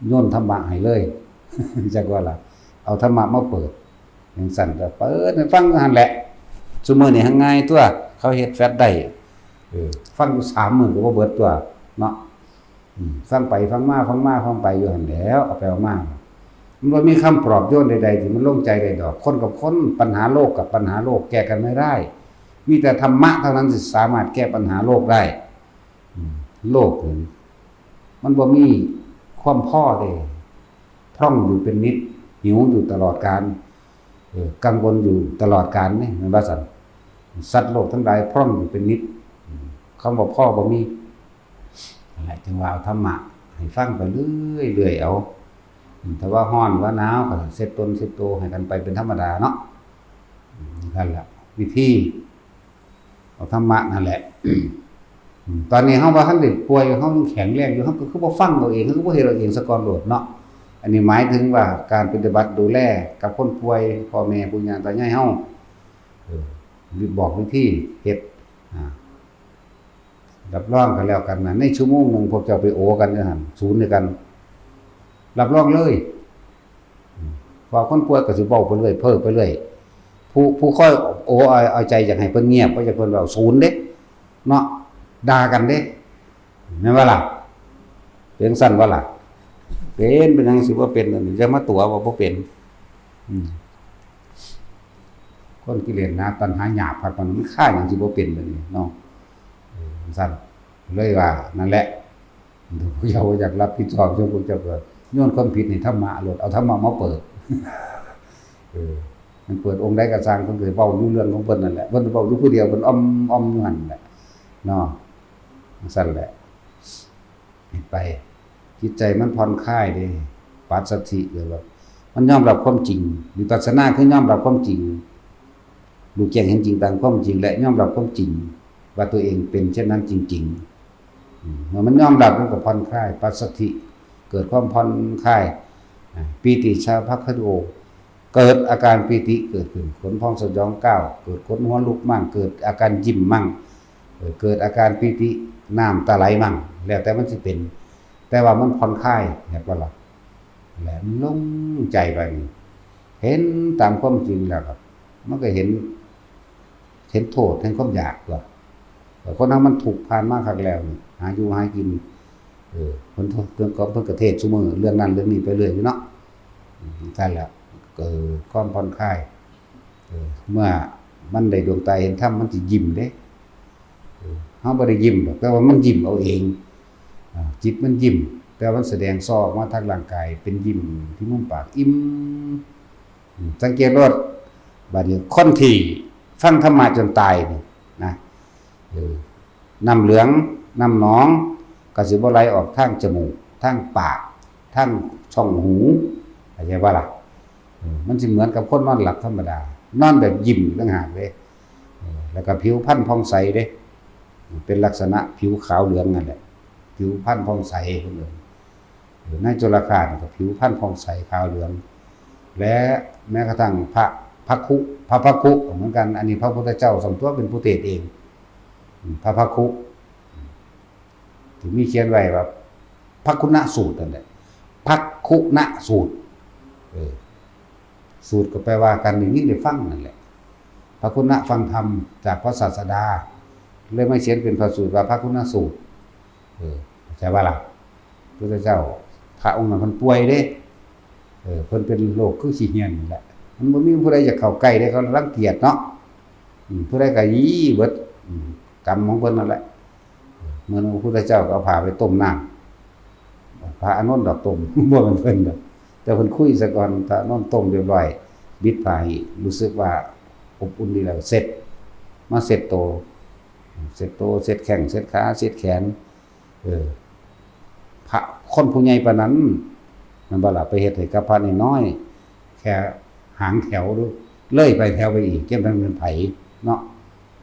โยนธรรมะให้เลย จักว่าล่ะ เอาธรรมะมาเปิด จังซั่นก็เปิดให้ฟังหั่นแหละ ซุมื้อนี้หั้นง่ายตั๊ว เขาเฮ็ดแฟลชได้ เออ ฟังอยู่สามมื้อก็บ่เบิดตั๊ว เนาะ อืม ฟังไปฟังมา ฟังมาฟังไปอยู่หั่นแหล้ว เอาไปเอามา มันบ่มีคำปลอบโยนใดๆที่มันลงใจได้ดอก คนกับคน ปัญหาโลกกับปัญหาโลกแก้กันไม่ได้ มีแต่ธรรมะเท่านั้นที่สามารถแก้ปัญหาโลกได้ อืม โลกนี่มันบ่มีความพอเด้ พร่องอยู่เป็นนิด หิวอยู่ตลอดกาล เออ กังวลอยู่ตลอดกาลนี่ แม่นบ่ซั่น สัตว์โลกทั้งหลายพร่องอยู่เป็นนิด อืม คำว่าพอบ่มี นั่นแหละ จึงว่าเอาธรรมะให้ฟังไปเรื่อยๆ เอา อืม ถ้าว่าร้อนว่าหนาวก็เช็ดตนเช็ดตัวให้กันไปเป็นธรรมดาเนาะ อืม นั่นแหละ วิธี เอาธรรมะนั่นแหละ อืม ตอนนี้เฮาบ่ทันได้ป่วย เฮายังแข็งแรงอยู่ เฮาก็คือบ่ฟังเอาเอง เฮาก็บ่เฮ็ดเอาเองซะก่อนโลดเนาะ อันนี้หมายถึงว่าการปฏิบัติดูแลกับคนป่วย พ่อแม่ปู่ย่าตายายเฮา เออ บอกวิธีเฮ็ด อ่า รับรองกันแล้วกันนะ ในชั่วโมงหนึ่งพวกเจ้าไปโอกันอยู่หั่น ศูนย์ด้วยกัน รับรองเลย อืม ว่าคนป่วยก็สิเว้าไปเรื่อย เพ้อไปเรื่อย ผู้ ผู้คอย โอ้ เอา เอาใจอยากให้เพิ่นเงียบ บ่อยากเพิ่นเว้า ศูนย์เด้ เนาะ ด่ากันเด้ แม่นบ่ล่ะ? เป็นจั่งซั้นบ่ล่ะ? เป็น เป็นหยังสิบ่เป็น อย่ามาตั๋วว่าบ่เป็น อืม คนกิเลสหนา ตัณหาหยาบคัก มัน มันคาหยังสิบ่เป็น บัดนี้เนาะ เออ จั่งซั้น เลยว่า นั่นแหละ พวกเจ้าบ่อยากรับผิดชอบ พวกเจ้าก็โยนความผิดให้ธรรมะโลด เอาธรรมะมาเปิด เออ มันเปิดองค์ใดก็ซ่าง เพิ่นก็เว้าอยู่เรื่องของเพิ่นนั่นแหละ เพิ่นเว้าอยู่ผู้เดียว เพิ่นอ่อมๆอยู่หั่นแหละ เนาะ จั่งซั้นแหละ ไป จิตใจมันผ่อนคลายเด้ ปัสสัทธิ เรียกว่า มันยอมรับความจริง วิปัสสนาคือยอมรับความจริง รู้แจ้งเห็นจริงตามความจริง และยอมรับความจริง ว่าตัวเองเป็นเช่นนั้นจริงๆ อืม เมื่อมันยอมรับมันก็ผ่อนคลาย ปัสสัทธิ เกิดความผ่อนคลาย อ่า ปีติชาภัคคโต เกิดอาการปีติเกิดขึ้น ขนพองสยองก้าว เกิดขนหัวลุกมั่ง เกิดอาการยิ้มมั่ง เอ่อ เกิดอาการปีติน้ำตาไหลมั่ง แล้วแต่มันสิเป็น แต่ว่ามันผ่อนคลาย เห็นบ่ล่ะ และมันโล่งใจไปนี่ เห็นตามความจริงแล้วก็ มันก็เห็น เห็นโทษแห่งความอยากตั๊ว แต่คนเฮามันทุกข์ผ่านมาคักแล้วนี่ หาอยู่หากิน เออ เพิ่น เพิ่นก็ เพิ่นก็เทศน์ซุมื้อ เรื่องนั้นเรื่องนี้ไปเรื่อยอยู่เนาะ อืม จั่งซั้นแหละ เกิดความผ่อนคลาย เออ เมื่อมันได้ดวงตาเห็นธรรม มันสิยิ้มเด้ เออ เฮาบ่ได้ยิ้มดอก แต่ว่ามันยิ้มเอาเอง อ่า จิตมันยิ้ม แต่ว่ามันแสดงส่อออกมาทางร่างกาย เป็นยิ้มที่มุมปาก อิ่ม อืม สังเกตโลด บัดนี้คนที่ฟังธรรมะจนตายนี่นะ เออ น้ำเหลือง น้ำหนอง ก็สิบ่ไหลออกทางจมูก ทางปาก ทางช่องหู เข้าใจบ่ล่ะ? เออ มันสิเหมือนกับคนนอนหลับธรรมดา นอนแบบยิ้มต่างหากเด้ เออ แล้วก็ผิวพรรณผ่องใสเด้ เป็นลักษณะผิวขาวเหลืองนั่นแหละ ผิวพรรณผ่องใสเพิ่นเอิ้น เออ ในจุลฆาตนี่ก็ผิวพรรณผ่องใสขาวเหลือง และแม้กระทั่งพระภักคุ พระภักคุก็เหมือนกัน อันนี้พระพุทธเจ้าส่วนตัวเป็นผู้เทศน์เอง อืม พระภักคุ ที่มีเขียนไว้ว่า ภักคุณสูตรนั่นแหละ ภักคุณสูตร เออ สูตรก็แปลว่าการได้ยินได้ฟังนั่นแหละ ภักคุณฟังธรรมจากพระศาสดา เลยมาเขียนเป็นพระสูตรว่าภักคุณสูตร เออ เข้าใจบ่ล่ะ? พุทธเจ้า พระองค์นั้นเพิ่นป่วยเด้ เออ เพิ่นเป็นโรคคือขี้เหี้ยนนี่แหละ มันบ่มีผู้ใดอยากเข้าใกล้เด้ เขารังเกียจเนาะ อืม ผู้ใดก็ยี้เบิด อืม กรรมของเพิ่นนั่นแหละ เหมือนพระพุทธเจ้าก็เอาผ้าไปต้มน้ำ พระอานนท์ดอกต้ม บ่แม่นเพิ่นดอก แต่เพิ่นคุยซะก่อน พระอานนท์ต้มเรียบร้อย บิดผ้าให้รู้สึกว่าอบอุ่นดีแล้ว เช็ด มาเช็ดโต เช็ดโต เช็ดแข้ง เช็ดขา เช็ดแขน เออ พระคนผู้ใหญ่ปานนั้น แม่นบ่ล่ะ ไปเฮ็ดให้กับพระน้อยๆ แค่หางแถว เลยไปแถวไปอีก จักแม่นเป็นไผเนาะ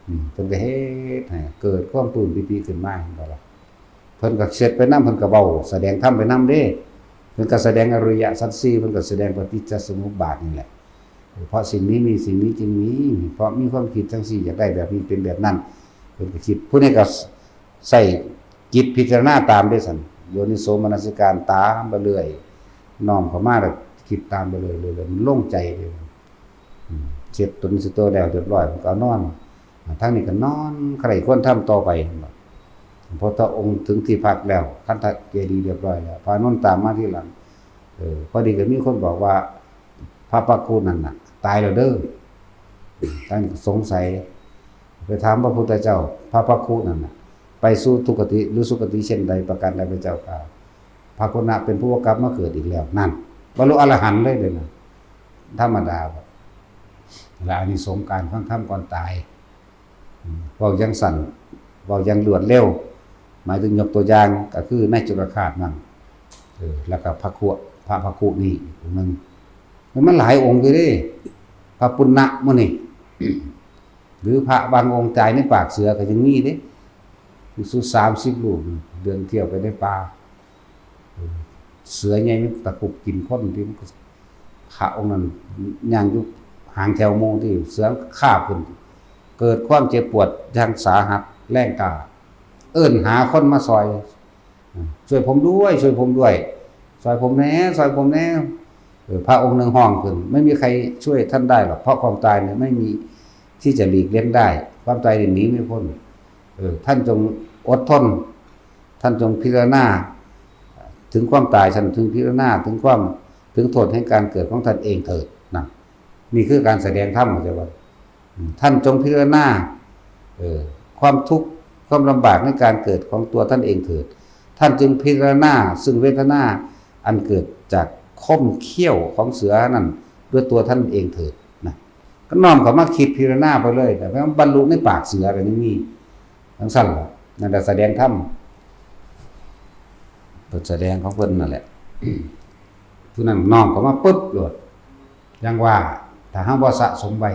อืม เพิ่นก็เฮ็ดให้เกิดความปลื้มปีติขึ้นมา แม่นบ่ล่ะ เพิ่นก็เช็ดไปนำ เพิ่นก็เว้าแสดงธรรมไปนำเด้ เพิ่นก็แสดงอริยสัจสี่ เพิ่นก็แสดงปฏิจจสมุปบาทนี่แหละ เพราะสิ่งนี้มี สิ่งนี้จึงมี เพราะมีความคิดจั่งซี้ อยากได้แบบนี้ เป็นแบบนั้น เพิ่นก็คิด ผู้นี้ก็ใส่จิตพิจารณาตามเด้ซั่น โยนิโสมนสิการตามไปเรื่อย น้อมเข้ามาแล้วคิดตามไปเรื่อยๆ มันโล่งใจเลย อืม เช็ดตนเช็ดตัวแล้วเรียบร้อย มันก็เอานอน ทางนี้ก็นอนใคร่ครวญธรรมต่อไป พระพุทธองค์ถึงที่พักแล้ว คันธเจดีย์เรียบร้อยแล้ว พระอานนท์ตามมาทีหลัง เออ พอดีก็มีคนบอกว่า พระภักคุนั่นน่ะ ตายแล้วเด้อ ท่านก็สงสัย ไปถามพระพุทธเจ้า พระภักคุนั่นน่ะ ไปสู่ทุกขติหรือสุคติเช่นใดประการใด พระเจ้าข้า ภักคุณะเป็นผู้กลับมาเกิดอีกแล้ว นั่น บรรลุอรหันต์เลยเด้อนะ ธรรมดาบ่ และอานิสงส์การฟังธรรมก่อนตาย อืม เว้าอย่างสั้น เว้าอย่างรวดเร็ว หมายถึงยกตัวอย่างก็คือในจุลฆาตนั่น เออ แล้วก็ภักคุ พระภักคุนี่อีกองค์หนึ่ง มันหลายองค์อยู่เด้ พระปุณณะหมู่นี่ หรือพระบางองค์ตายในปากเสือก็ยังมีเด้ ภิกษุสามสิบรูปเดินเที่ยวไปในป่า เออ เสือใหญ่มันตะครุบกินคนที่มันก็ พระองค์นั้นย่างอยู่หางแถวหมู่ที่เสือคาบขึ้น เกิดความเจ็บปวดอย่างสาหัสแรงกล้า เอิ้นหาคนมาซอย "ช่วยผมด้วย ช่วยผมด้วย" ซอยผมแหน่ ซอยผมแหน่ เออ พระองค์หนึ่งฮ้องขึ้น ไม่มีใครช่วยท่านได้หรอก เพราะความตายเนี่ยไม่มีที่จะหลีกเล่นได้ ความตายเนี่ยหนีไม่พ้น เออ ท่านจงอดทน ท่านจงพิจารณาถึงความตาย ท่านจงพิจารณาถึงความ ถึงโทษแห่งการเกิดของท่านเองเถิดนะ นี่คือการแสดงธรรม เข้าใจบ่? อืม ท่านจงพิจารณา เออ ความทุกข์ ความลำบากในการเกิดของตัวท่านเองเถิด ท่านจึงพิจารณาซึ่งเวทนาอันเกิดจากคมเขี้ยวของเสือนั่นด้วยตัวท่านเองเถิดนะ ก็น้อมเข้ามาคิดพิจารณาไปเลย แต่ว่าบรรลุในปากเสือก็ยังมี จั่งซั้นล่ะ นั่นแหละแสดงธรรม เพิ่นแสดงของเพิ่นนั่นแหละ ผู้นั้นน้อมเข้ามาปุ๊บโลด อย่างว่า ถ้าเฮาบ่สะสมไว้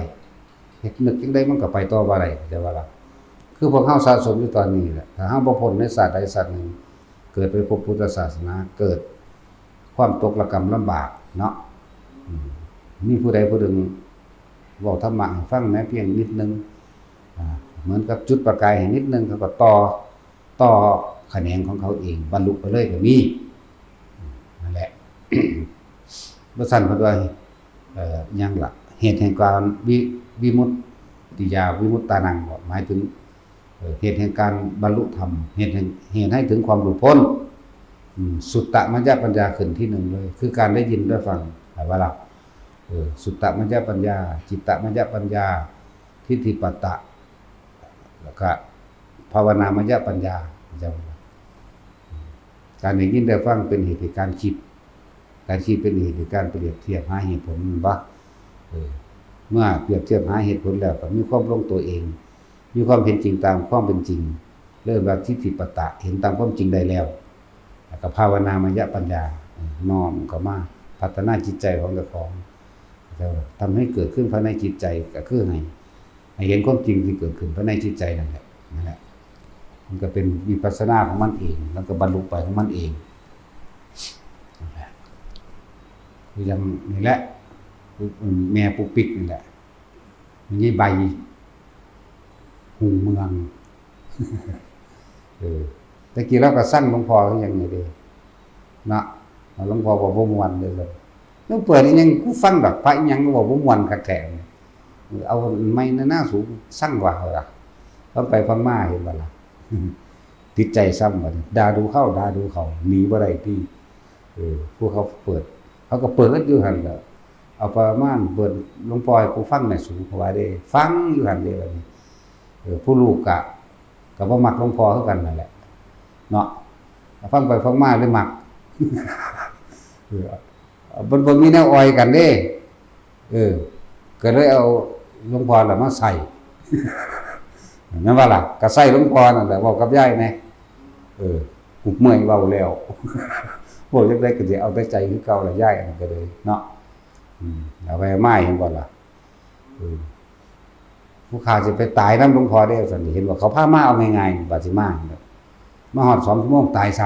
เฮ็ดนึกจั่งใดมันก็ไปต่อบ่ได้ เข้าใจบ่ล่ะ? คือพวกเฮาสะสมอยู่ตอนนี้แหละ ถ้าเฮาบ่พ้นในชาติใดชาติหนึ่ง เกิดไปพบพุทธศาสนา เกิดความตกระกำลำบากเนาะ อืม มีผู้ใดผู้หนึ่งเว้าธรรมะให้ฟังแหม เพียงนิดนึง อ่า เหมือนกับจุดประกายให้นิดนึง เขาก็ต่อ ต่อแขนงของเขาเอง บรรลุไปเลยก็มี นั่นแหละ บ่ซั้นเพิ่นว่า เอ่อ หยังล่ะ เหตุแห่งการวิ- วิมุตติยาวิมุตตานัง บ่ หมายถึง เอ่อ เหตุแห่งการบรรลุธรรม เหตุแห่ง- เหตุให้ถึงความหลุดพ้น อืม สุตตมยปัญญาขึ้นที่หนึ่งเลย คือการได้ยินได้ฟัง เข้าใจบ่ล่ะ? เออ สุตตมยปัญญา จิตตมยปัญญา ทิฏฐิปัตตะ แล้วก็ภาวนามยปัญญา เข้าใจบ่ล่ะ? การได้ยินได้ฟังเป็นเหตุแห่งการคิด การคิดเป็นเหตุแห่งการเปรียบเทียบหาเหตุผล แม่นบ่? เออ เมื่อเปรียบเทียบหาเหตุผลแล้วก็มีความลงตัวเอง มีความเห็นจริงตามความเป็นจริง เรียกว่าทิฏฐิปัตตะ เห็นตามความจริงได้แล้ว แล้วก็ภาวนามยปัญญา เออ น้อมเข้ามาพัฒนาจิตใจของเจ้าของ แล้วทำให้เกิดขึ้นภายในจิตใจ ก็คือให้ ให้เห็นความจริงที่เกิดขึ้นภายในจิตใจนั่นแหละ นั่นแหละ มันก็เป็นวิปัสสนาของมันเอง แล้วก็บรรลุไปของมันเอง นั่นแหละ คืออย่างนี่แหละ แม่ปุ๊กปิ๊กนี่แหละ มีใบ หูเมือง เออ แต่กี้เราก็ซังหลวงพ่อคือหยังนี่เด้ เนาะ หลวงพ่อบอกบ่ม่วนเด้อ หลวงเปิดอีหยังกูฟังดอก พระอีหยังก็บอกบ่ม่วนคักแท้ เอาไม้หน้าหน้าสูงซังกว่าเขาล่ะ ฟังไปฟังมาเห็นบ่ล่ะ ติดใจซ้ำบัดนี้ ด่าดูเข้า ด่าดูเขา หนีบ่ได้ติ เออ ผู้เขาเปิด เขาก็เปิดอยู่หั่นแหละ เอาประมาณเปิดหลวงพ่อให้กูฟังแหน่สูง เขาว่าเด้ ฟังอยู่หั่นเด้บัดนี้ เออ ผู้ลูกกะ ก็บ่มักหลวงพ่อคือกันนั่นแหละ เนาะ ฟังไปฟังมาเลยมัก เออ มันบ่มีแนวอ่อยกันเด้ เออ ก็เลยเอาหลวงพ่อน่ะมาใส่ แม่นบ่ล่ะ ก็ใส่หลวงพ่อนั่นแหละ เว้ากับยายแหน่ เออ กูเมื่อยเว้าแล้ว เว้าจั่งใดก็สิเอาแต่ใจคือเก่าล่ะยาย อันนั้นก็เลยเนาะ อืม เอาไปมา เห็นบ่ล่ะ เออ ผู้ข้าสิไปตายนำหลวงพ่อเด้ ซั่น เห็นว่าเขาพามาเอาง่ายๆ บาดสิมา มาฮอดสองชั่วโมงตายซ้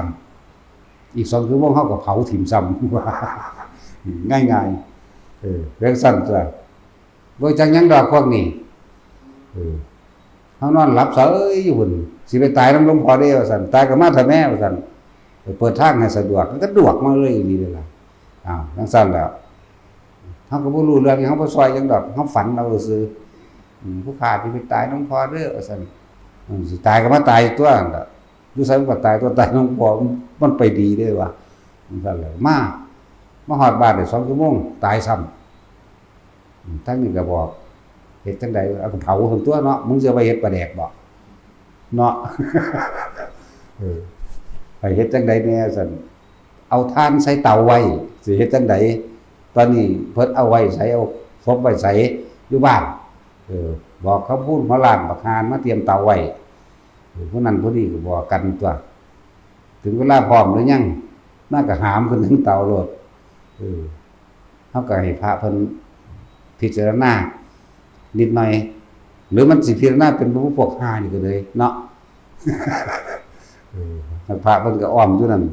ำ อีกสองชั่วโมงเขาก็เผาถิ่มซ้ำ ง่ายๆ เออ เรื่องสั้นตัว บ่จักหยังดอกพวกนี้ เออ เฮานอนหลับเสยอยู่พุ่น สิไปตายนำหลวงพ่อเด้ ว่าซั่น ตายก็มาเถอะแม่ ว่าซั่น เปิดทางให้สะดวก มันก็ดวกมาเลยอีหลีเด้ล่ะ อ้าว จั่งซั่นแล้ว เฮาก็บ่รู้เรื่องหยัง เฮาบ่ซอยหยังดอก เฮาฝันเอาซื่อ อืม ผู้ข้าสิไปตายหลวงพ่อเด้อ ว่าซั่น อืม สิตายก็มาตายตัวนั่นล่ะ อยู่ไสมันก็ตายตัว ตายหลวงพ่อ มันไปดีเด้วะ จั่งซั่นแหละ มา มาฮอดบ้านได้สองชั่วโมง ตายซ้ำ อืม ทางนี้ก็บอก เฮ็ดจั่งใด เอาก็เผาซั่นตัวเนาะ มึงสิเอาไปเฮ็ดปลาแดกบ่ เนาะ เออ ไปเฮ็ดจั่งใดแหน่ซั่น เอาถ่านใส่เตาไว้ สิเฮ็ดจั่งใด ตอนนี้เพิ่นเอาไว้ไส เอาศพไว้ไส อยู่บ้าน เออ บอกเขาพูดหัวล้านบักห่านมาเตรียมเตาไว้ เออ ผู้นั้นผู้นี้ก็บอกกันตัว ถึงเวลาพร้อมหรือยัง มาก็หามขึ้นถึงเตาโลด เออ เฮาก็ให้พระเพิ่นพิจารณานิดหน่อย หรือมันสิพิจารณาเป็นพวกห่านี่ก็เลยเนาะ เออ พระเพิ่นก็อ้อมอยู่นั่น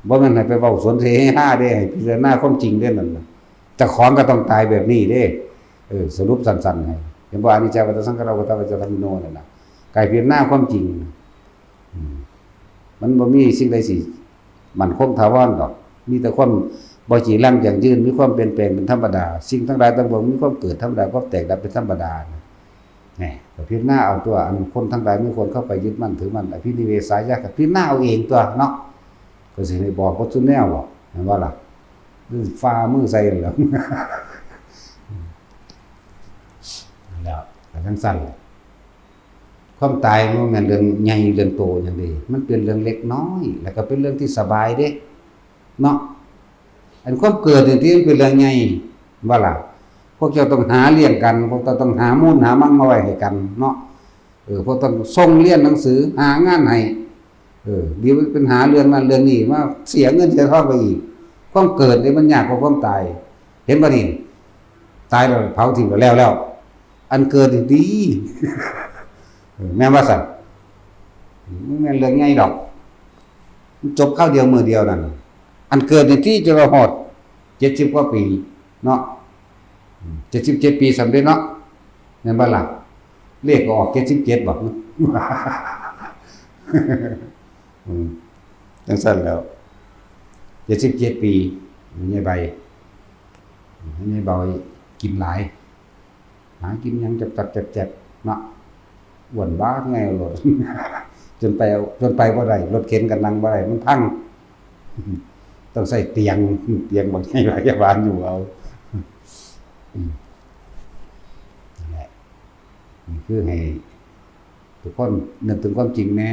บ่แม่นให้ไปเว้าสนเสเฮฮาเด้ ให้พิจารณาความจริงเด้นั่นน่ะ เจ้าของก็ต้องตายแบบนี้เด้ เออ สรุปสั้นๆ ให้ เห็นบ่ อนิจจาวัฏฏะสังขารา วัฏฏะปัจจยคามิโน นั่นน่ะ กายพิจารณาความจริง อืม มันบ่มีสิ่งใดสิมั่นคงถาวรดอก มีแต่ความบ่จีรังยั่งยืน มีความเปลี่ยนแปลงเป็นธรรมดา สิ่งทั้งหลายทั้งปวงมีความเกิดธรรมดา ความแตกดับเป็นธรรมดา แหม ก็พิจารณาเอาตัว อันคนทั้งหลายไม่ควรเข้าไปยึดมั่นถือมั่น อภินิเวสายะ ก็พิจารณาเอาเองตัวเนาะ ก็สิให้บอกบ่ซุแนวบ่ แม่นบ่ล่ะ ฝ่ามือใส่นั่นแหละ แล้วก็จั่งซั้นแหละ ความตายมันบ่แม่นเรื่องใหญ่เรื่องโตหยังเด้ มันเป็นเรื่องเล็กน้อย แล้วก็เป็นเรื่องที่สบายเด้ เนาะ อันความเกิดนี่ติมันเป็นเรื่องใหญ่ บ่ล่ะ พวกเจ้าต้องหาเลี้ยงกัน พวกเจ้าต้องหามูลหามังมาไว้ให้กันเนาะ เออ พวกต้องส่งเรียนหนังสือ หางานให้ เออ เดี๋ยวเป็นหาเรื่องนั้นเรื่องนี้ มาเสียเงินเสียทองไปอีก ความเกิดนี่มันยากกว่าความตาย เห็นบ่นี่ ตายแล้วเผาทิ้งแล้วแล้ว อันเกิดนี่ดี เออ แม่นว่าซั่น มันแม่นเรื่องใหญ่ดอก มันจบคราวเดียวมื้อเดียวนั่น อันเกิดนี่ที่จะฮอดเจ็ดสิบกว่าปีเนาะ อืม เจ็ดสิบเจ็ดปีสำเร็จเนาะ แม่นบ่ล่ะ เลขก็ออกเจ็ดสิบเจ็ดบ่ อืม จั่งซั้นแล้ว เจ็ดสิบเจ็ดปี แม่ใหญ่ใบ แม่ใหญ่ใบกินหลาย หากินหยังจับจับแจบแจบเนาะ อ้วนบ้าไงรถ จนไป จนไปบ่ได้ รถเข็นก็นั่งบ่ได้ มันพัง ต้องใช้เตียง เตียงบักใหญ่หลาย พยาบาลอยู่เอา อืม นั่นแหละ นี่คือให้ทุกคนนึกถึงความจริงแน่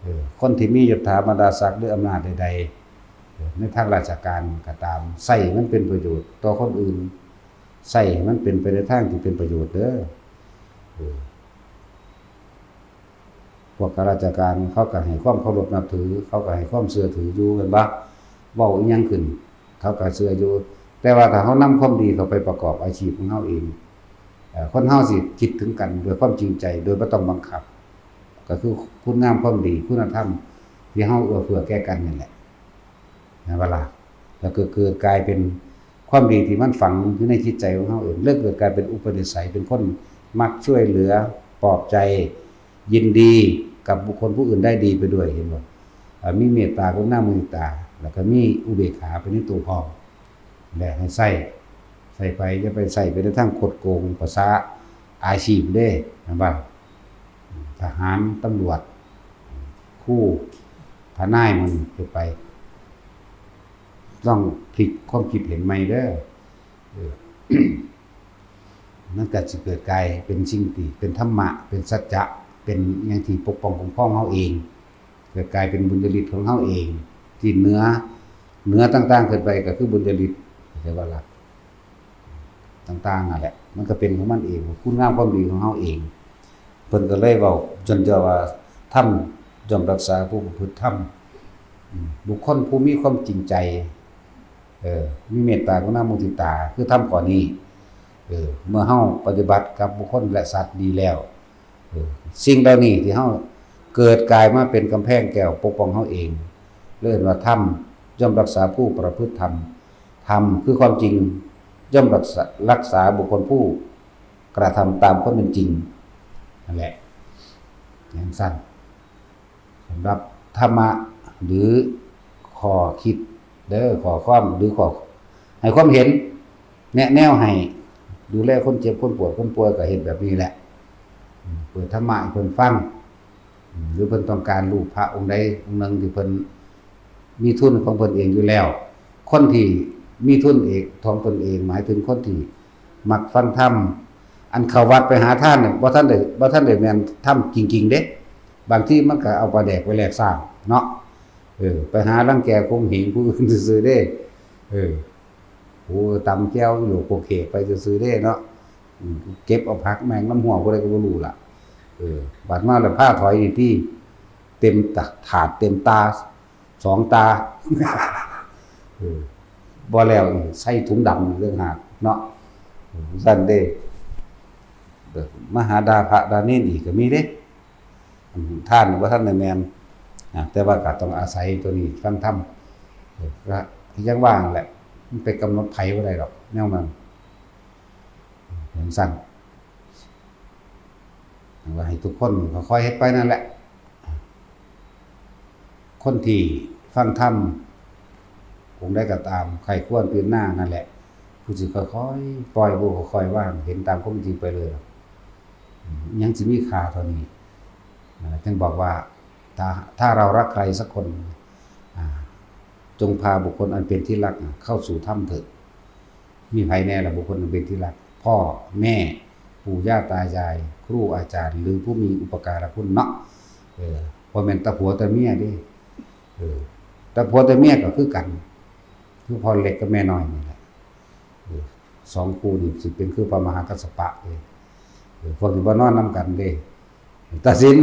เออ คนที่มียศถาบรรดาศักดิ์หรืออำนาจใดๆ เออ ในทางราชการก็ตาม ใช้มันเป็นประโยชน์ต่อคนอื่น ใช้มันเป็นไปในทางที่เป็นประโยชน์เด้อ เออ พวกข้าราชการเขาก็ให้ความเคารพนับถือ เขาก็ให้ความเชื่อถืออยู่ แม่นบ่ เว้าอิหยังขึ้น เขาก็เชื่ออยู่ แต่ว่าถ้าเรานำความดีเข้าไปประกอบอาชีพของเราเอง เอ่อ คนเราสิคิดถึงกันด้วยความจริงใจ โดยบ่ต้องบังคับ ก็คือคุณงามความดี คุณธรรมที่เราเอื้อเฟื้อแก่กันนี่แหละ นะเวลา แล้วก็เกิดกลายเป็นความดีที่มันฝังอยู่ในจิตใจของเราเอง แล้วเกิดกลายเป็นอุปนิสัย เป็นคนมักช่วยเหลือ ปลอบใจ ยินดีกับบุคคลผู้อื่นได้ดีไปด้วย เห็นบ่ อ่า มีเมตตากรุณามุทิตา แล้วก็มีอุเบกขาไปในตัวพร้อม และให้ใช้ ใช้ไป อย่าไปใช้ไปในทางคดโกง ภาษาอาชีพเด้ แม่นบ่ ทหาร ตำรวจ ครู ทนาย มันเฮ็ดไป ลองพลิกความคิดเห็นใหม่เด้อ เออ มันก็สิเกิดกลายเป็นสิ่งที่เป็นธรรมะ เป็นสัจจะ เป็นหยังที่ปกป้องคุ้มครองเราเอง เกิดกลายเป็นบุญญาฤทธิ์ของเราเอง ที่เหนือ เหนือต่างๆขึ้นไปก็คือบุญญาฤทธิ์ เข้าใจบ่ล่ะ ต่างๆนั่นแหละ มันก็เป็นของมันเอง คุณงามความดีของเราเอง เพิ่นก็เลยเว้าจนเจอว่า ธรรมย่อมรักษาผู้ประพฤติธรรม อืม บุคคลผู้มีความจริงใจ เออ มีเมตตากรุณามุทิตา คือธรรมข้อนี้ เออ เมื่อเราปฏิบัติกับบุคคลและสัตว์ดีแล้ว เออ สิ่งเหล่านี้ที่เราเกิดกลายมาเป็นกำแพงแก้วปกป้องเราเอง เรียกว่าธรรมย่อมรักษาผู้ประพฤติธรรม ธรรมคือความจริง ย่อมรักษา รักษาบุคคลผู้กระทำตามความเป็นจริง นั่นแหละ จั่งซั้น สำหรับธรรมะหรือข้อคิดเด้อ ข้อความหรือข้อ ให้ความเห็น แนะแนวให้ดูแลคนเจ็บคนปวดคนป่วยก็เฮ็ดแบบนี้แหละ อืม เปิดธรรมะให้เพิ่นฟัง อืม หรือเพิ่นต้องการรูปพระองค์ใดองค์หนึ่งที่เพิ่นมีทุนของเพิ่นเองอยู่แล้ว คนที่มีทุนเองของเพิ่นเอง หมายถึงคนที่มักฟังธรรม อันเข้าวัดไปหาทานเนี่ย บ่ทันได้ บ่ทันได้แม่นธรรมจริงๆเด้ บางทีมันก็เอาปลาแดกไปแลกสร้างเนาะ เออ ไปหารังแกข่มเหงผู้อื่นซื่อๆเด้ เออ โอ้ ตำแจ่วอยู่โคกเขกไปซื่อๆเด้เนาะ อืม เก็บเอาผักแมงน้ำหัวผู้ใดก็บ่รู้ล่ะ เออ บัดมาแล้วพาถอยนี่ที่ เต็มตะ ถาดเต็มตา สองตา เออ บ่แล้วอีก ใส่ถุงดำอีกต่างหากเนาะ เออ ซั่นเด้ เออ มาหาด่าพระด่าเณรอีกก็มีเด้ อืม ทานบ่ทันได้แม่น อ่ะ แต่ว่าก็ต้องอาศัยตัวนี้ฟังธรรม เออ ก็ยังว่าหั่นแหละ มันไปกำหนดไผบ่ได้ดอก แนวนั้น จั่งซั้น ว่าให้ทุกคนค่อยๆเฮ็ดไปนั่นแหละ คนที่ฟังธรรม องค์ใดก็ตาม ใคร่ครวญพิจารณานั่นแหละ ผู้สิค่อยๆปล่อย ผู้ค่อยๆวาง เห็นตามความจริงไปเลย อืม ยังสิมีค่าเท่านี้ อ่า จึงบอกว่า ถ้า ถ้าเรารักใครสักคน อ่า จงพาบุคคลอันเป็นที่รักเข้าสู่ธรรมเถิด มีไผแน่ล่ะบุคคลอันเป็นที่รัก พ่อแม่ ปู่ย่าตายาย ครูอาจารย์ หรือผู้มีอุปการะคุณเนาะ เออ บ่แม่นแต่ผัวแต่เมียเด้ เออ แต่ผัวแต่เมียก็คือกัน คือพ่อเล็กกับแม่น้อยนี่แหละ เออ สองคู่นี่สิเป็นคือพระมหากัสสปะเด้ เออ พวกนี้บ่นอนนำกันเด้ ตาสิน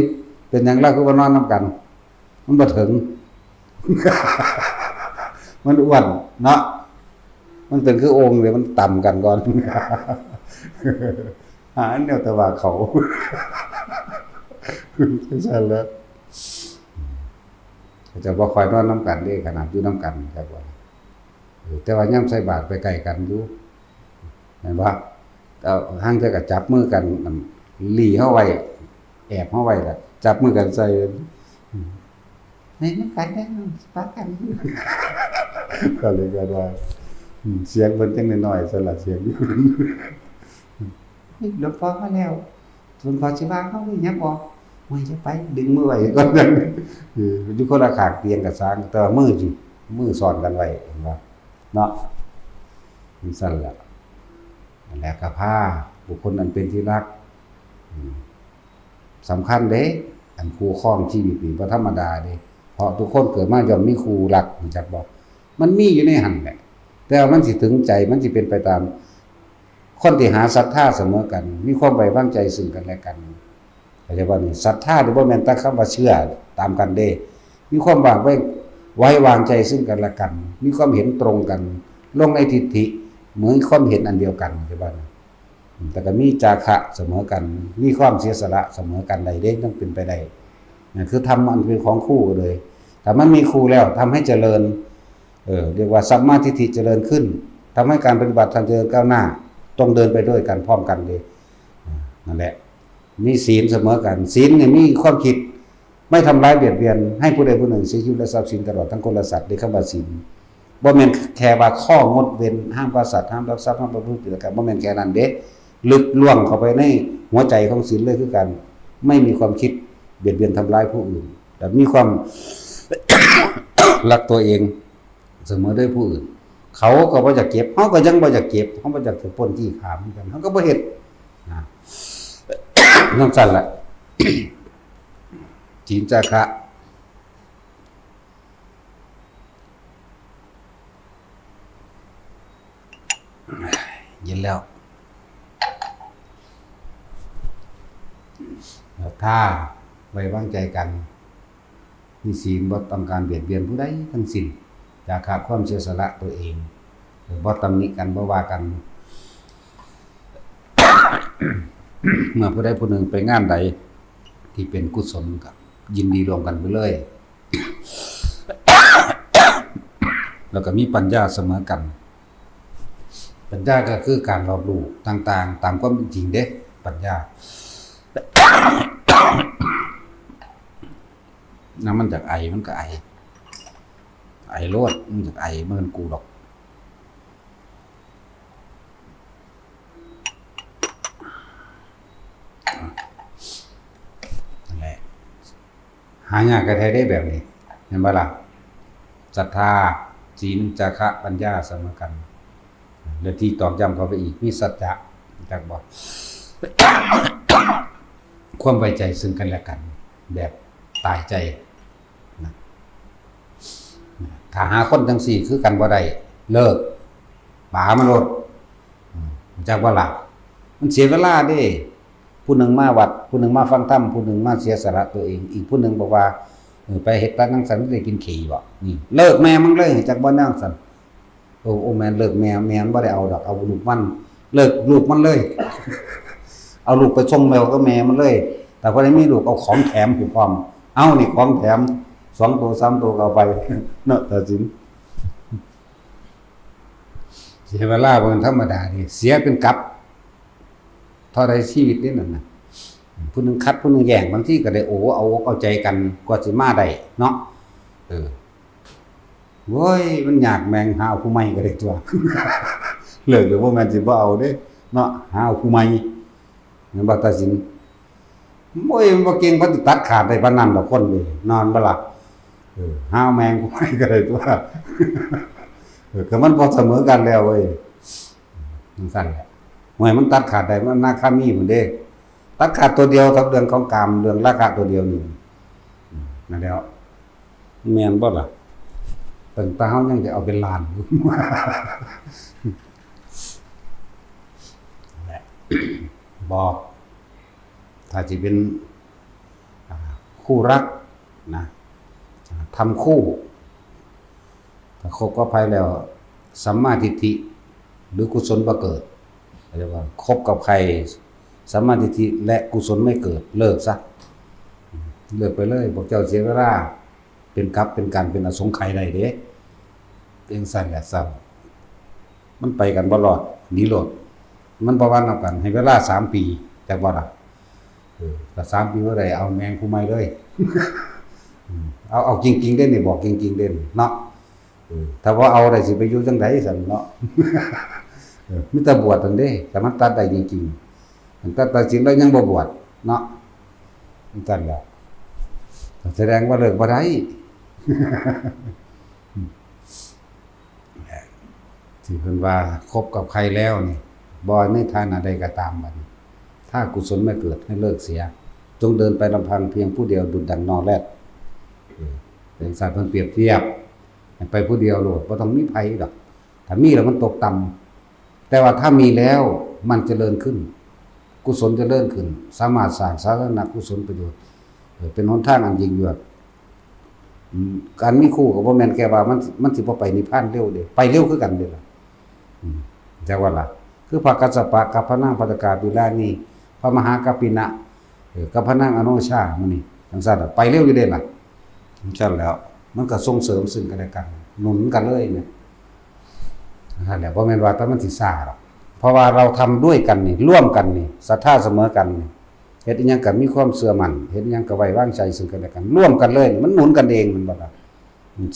เป็นหยังลาวคือบ่นอนนำกัน มันบ่ถึง มันอ้วนเนาะ มันเป็นคือโอ่งเด้ มันต่ำกันก่อน หาแนวแต่ว่าเขา จั่งซั้นแหละ เขาเจ้าบ่ค่อยนอนนำกันเด้ ขนาดอยู่นำกัน จักว่า เออ แต่ว่ายามใส่บาตรไปใกล้กันอยู่ แม่นบ่ เอา ห่างเทื่อก็จับมือกัน นั่น หลี้เฮาไว้ แอบเฮาไว้ล่ะ จับมือกันใส่ อืม ให้นำกันเด้อ ปะกัน ก็เลยก็ว่า อืม เสียงเพิ่นจั่งน้อยๆ ซั่นล่ะ เสียงอยู่ เฮ้ย หลวงพ่อมาแล้ว หลวงพ่อสิว่าเฮาหรือยังบ่ โอ้ย อย่าไป ดึงมือไว้ก่อน เออ อยู่คนละข้างเตียงก็ซ่าง แต่ว่ามือสิ มือซ้อนกันไว้ เห็นบ่ เนาะ จั่งซั้นล่ะ นั่นแหละ ก็พาบุคคลอันเป็นที่รัก อืม สำคัญเด้ อันคู่ครองชีวิตนี่บ่ธรรมดาเด้ เพราะทุกคนเกิดมาย่อมมีคู่รัก รู้จักบ่ มันมีอยู่ในหั่นแหละ แต่ว่ามันสิถึงใจ มันสิเป็นไปตาม คนที่หาศรัทธาเสมอกัน มีความไว้วางใจซึ่งกันและกัน เขาเรียกว่านี่ ศรัทธานี่บ่แม่นแต่คำว่าเชื่อตามกันเด้ มีความวางไว้ ไว้วางใจซึ่งกันและกัน มีความเห็นตรงกัน ลงในทิฏฐิ เหมือนความเห็นอันเดียวกัน เข้าใจบ่นะ อืม แต่ก็มีจาคะเสมอกัน มีความเสียสละเสมอกันได้เด้ ต้องเป็นไปได้ นั่นคือธรรมอันเป็นของคู่เลย ถ้ามันมีคู่แล้ว ทำให้เจริญ เออ เรียกว่าสัมมาทิฏฐิเจริญขึ้น ทำให้การปฏิบัติธรรมเจริญก้าวหน้า ต้องเดินไปด้วยกันพร้อมกันเลย อ่า นั่นแหละ มีศีลเสมอกัน ศีลเนี่ยมีความคิด ไม่ทำร้ายเบียดเบียนให้ผู้ใดผู้หนึ่งเสียชีวิตและทรัพย์สินตลอดทั้งคนและสัตว์ เรียกคำว่าศีล บ่แม่นแค่ว่าข้องดเว้น ห้ามฆ่าสัตว์ ห้ามลักทรัพย์ ห้ามประพฤติผิดในกาม บ่แม่นแค่นั้นเด้ ลึกล่วงเข้าไปในหัวใจของศีลเลยคือกัน ไม่มีความคิดเบียดเบียนทำร้ายผู้อื่น แต่มีความ รักตัวเอง เสมอด้วยผู้อื่น เขาก็บ่อยากเก็บ เฮาก็ยังบ่อยากเก็บ เฮาบ่อยากถูกปล้นจี้ฆ่าเหมือนกัน เฮาก็บ่เฮ็ด นะ จั่งซั้นล่ะ ศีลจาคะ เย็นแล้ว ศรัทธา ไว้วางใจกัน มีศีล บ่ต้องการเบียดเบียนผู้ใดทั้งสิ้น จาคะ ความเสียสละตัวเอง บ่ตำหนิกัน บ่ว่ากัน เมื่อผู้ใดผู้หนึ่งไปงานใดที่เป็นกุศลก็ยินดีร่วมกันไปเลย แล้วก็มีปัญญาเสมอกัน ปัญญาก็คือการรอบรู้ต่างๆ ตามความเป็นจริงเด้ ปัญญา นั่นมันอยากไอมันก็ไอ ไอโลด มันอยากไอ มันกูดอก นั่นแหละ หายากกระแท้ได้แบบนี้ เห็นบ่ล่ะ ศรัทธา ศีล จาคะ ปัญญา เสมอกัน และที่ตอกย้ำเข้าไปอีก มีสัจจะ จักบ่ ความไว้ใจซึ่งกันและกัน แบบตายใจ นะ ถ้าหาคนจังซี่คือกันบ่ได้ เลิก ป๋ามันโลด อืม จักบ่ล่ะ มันเสียเวลาเด้ ผู้หนึ่งมาวัด ผู้หนึ่งมาฟังธรรม ผู้หนึ่งมาเสียสละตัวเอง อีกผู้หนึ่งบอกว่า เออ ไปเฮ็ดตานังสันได้กินขี้บ่ นี่ เลิกแม่มึงเลย จักบ่นังสัน โอ้ โอ้ แม่นเลิกแม่ แม่มันบ่ได้เอาดอก เอาลูกมัน เลิกลูกมันเลย เอาลูกไปส่งแล้วก็แม่มันเลย แต่พอได้มีลูกเอาของแถมให้พร้อม เอานี่ของแถม สองตัว สามตัวก็เอาไป เนาะ ตัดสิน เสียเวลาบ่ธรรมดานี่ เสียเป็นกับ เท่าใดชีวิตนี่นั่นน่ะ ผู้หนึ่งขัด ผู้หนึ่งแย่ง บางทีก็ได้ โอ้ เอาอกเอาใจกัน กว่าสิมาได้เนาะ เออ โอ้ย มันยากแม่ง หาเอาผู้ใหม่ก็ได้ตัว เลิกแล้ว บ่แม่นสิบ่เอาเด้เนาะ หาเอาผู้ใหม่ แม่นบ่ ตาสิน โอ้ย มันบ่เก่ง มันสิตัดขาดได้ปานนั้นดอกคนเด้ นอนบ่หลับ เออ หาเอาแม่งผู้ใหม่ก็ได้ตัว เออ ก็มันบ่เสมอกันแล้วเว้ย จังซั่นแหละ ห่วย มันตัดขาดได้ มันอนาคามีพุ้นเด้ ตัดขาดตัวเดียวกับเรื่องของกาม เรื่องราคะตัวเดียวนี่ อืม นั่นแหล้ว แม่นบ่ล่ะ ตั้งแต่เฮายังจะเอาเป็นล้าน แหละ บ่ ถ้าสิเป็น อ่า คู่รักนะ อ่า ทำคู่ ถ้าคบกับใครแล้ว สัมมาทิฏฐิ หรือกุศลบ่เกิด เรียกว่าคบกับใคร สัมมาทิฏฐิและกุศลไม่เกิด เลิกซะ เลิกไปเลย พวกเจ้าเสียเวลา เป็นกัปเป็นกัน เป็นอสงไขยได้เด้ จังซั่นแหละซ้ำ มันไปกันบ่รอด หนีโลด มันบ่ว่านำกัน ให้เวลาสามปี จักบ่ล่ะ เออ ถ้าสามปีบ่ได้ เอาแม่งผู้ใหม่เลย อืม เอา เอาจริงๆเด้นี่ บอกจริงๆเด้นี่เนาะ เออ ถ้าบ่เอาได้สิไปอยู่จังใดซั่นเนาะ เออ มีแต่บวชนั่นเด้ ถ้ามันตัดได้จริงๆ คันตัด ตัดศีลแล้วยังบ่บวชเนาะ จังซั่นแหละ แสดงว่าเลิกบ่ได้ ที่เพิ่นว่าคบกับใครแล้วนี่ บ่ในฐานะใดก็ตามบัดนี้ ถ้ากุศลไม่เกิดให้เลิกเสีย จงเดินไปลำพังเพียงผู้เดียวดุจดังนอแร็ด เออ เป็นสัตว์เพิ่นเปรียบเทียบ ให้ไปผู้เดียวโลด บ่ต้องมีไผดอก ถ้ามีแล้วมันตกต่ำ แต่ว่าถ้ามีแล้วมันเจริญขึ้น กุศลเจริญขึ้น สามารถสร้างสาธารณกุศลประโยชน์ เออ เป็นหนทางอันยิ่งยวด อืม การมีคู่ก็บ่แม่นแค่ว่ามัน มันสิบ่ไปนิพพานเร็วเด้ ไปเร็วคือกันเด้ล่ะ อืม จักว่าล่ะ คือพระกัสสปะกับพระนางภัททกาปิลานี พระมหากัปปินะ เออ กับพระนางอโนชามื้อนี้ จังซั่นล่ะ ไปเร็วอยู่เด้ล่ะ จังซั่นแล้ว มันก็ส่งเสริมซึ่งกันและกัน หนุนกันเลยเนี่ย นั่นแหละ บ่แม่นว่าแต่มันสิซ่าดอก เพราะว่าเราทำด้วยกันนี่ ร่วมกันนี่ ศรัทธาเสมอกันนี่ เฮ็ดอิหยังก็มีความเชื่อมั่น เฮ็ดอิหยังก็ไว้วางใจซึ่งกันและกัน ร่วมกันเลยนี่ มันหนุนกันเอง แม่นบ่ล่ะ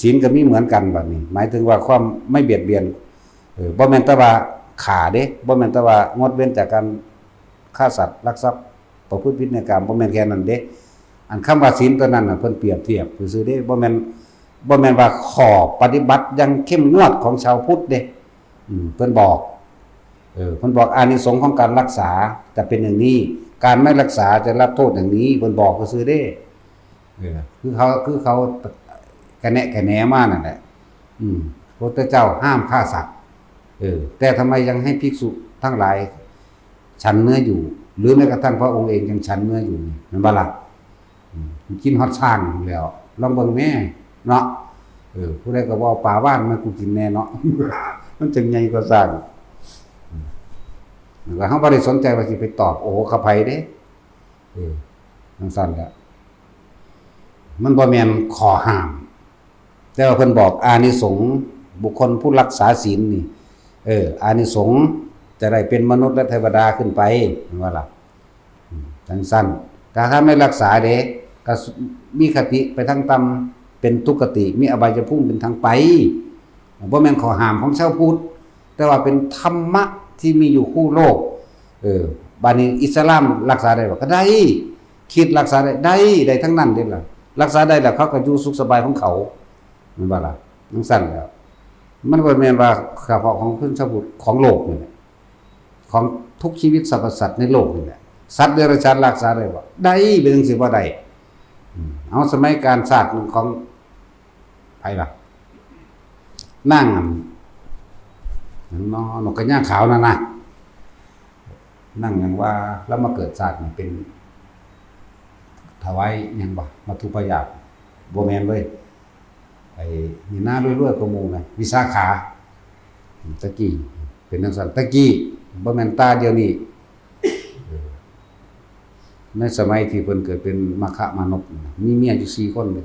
ศีลก็มีเหมือนกันบัดนี้ หมายถึงว่าความไม่เบียดเบียน เออ บ่แม่นแต่ว่าฆ่าเด้ บ่แม่นแต่ว่างดเว้นจากการฆ่าสัตว์ ลักทรัพย์ ประพฤติผิดในกาม บ่แม่นแค่นั้นเด้ อันคำว่าศีลตัวนั้นน่ะ เพิ่นเปรียบเทียบซื่อๆเด้ บ่แม่น บ่แม่นว่าข้อปฏิบัติอย่างเข้มงวดของชาวพุทธเด้ อืม เพิ่นบอก เออ เพิ่นบอกอานิสงส์ของการรักษาจะเป็นอย่างนี้ การไม่รักษาจะรับโทษอย่างนี้ เพิ่นบอกซื่อๆเด้ เออ คือเขา คือเขากระแนะกระแหนมานั่นแหละ อืม พระพุทธเจ้าห้ามฆ่าสัตว์ เออ แต่ทำไมยังให้ภิกษุทั้งหลายฉันเนื้ออยู่ หรือแม้กระทั่งพระองค์เองยังฉันเนื้ออยู่นี่ แม่นบ่ล่ะ อืม กินฮอดช้างแล้ว ลองเบิ่งแม่เนาะ เออ ผู้ใดก็ว่าเอาปลาว่านมากูกินแน่เนาะ มันจังใหญ่กว่าช้าง อืม แล้วเฮาบ่ได้สนใจว่าสิไปตอบโอ้โหกับไผเด้ เออ จังซั่นแหละ มันบ่แม่นข้อห้าม แต่ว่าเพิ่นบอกอานิสงส์บุคคลผู้รักษาศีลนี่ เออ อานิสงส์จะได้เป็นมนุษย์และเทวดาขึ้นไป แม่นบ่ล่ะ อืม จังซั่น ถ้า ถ้าไม่รักษาเด้ ก็มีคติไปทางต่ำ เป็นทุกขติ มีอบายภูมิเป็นทางไป บ่แม่นข้อห้ามของชาวพุทธ แต่ว่าเป็นธรรมะที่มีอยู่คู่โลก เออ บาดนี้อิสลามรักษาได้บ่ ก็ได้ คริสต์รักษาได้ ได้ ได้ทั้งนั้นเด้ล่ะ รักษาได้แล้วเขาก็อยู่สุขสบายของเขา แม่นบ่ล่ะ จังซั่นแหล้ว มันบ่แม่นว่าเฉพาะของคนชาวพุทธ ของโลกนี่แหละ ของทุกชีวิตสรรพสัตว์ในโลกนี่แหละ สัตว์เดรัจฉานรักษาได้บ่ ได้ เป็นจังซี่บ่ได้ อืม เอาสมัยการชาติของไผล่ะ นางอัน นางนอ นกกระย่างขาวนั่นนะ นางหยังว่าลาวมาเกิดชาตินี่เป็น ถวายหยังบ่ มัทธุปายาต บ่แม่นเว้ย ไอ้นี่นารวยๆกว่าหมู่แหม วิสาขา ตะกี้เป็นจังซั่น ตะกี้ บ่แม่นแต่เดี๋ยวนี้ เออ ในสมัยที่เพิ่นเกิดเป็นมัคคมานพนี่นะ มีเมียอยู่สี่คนเด้อ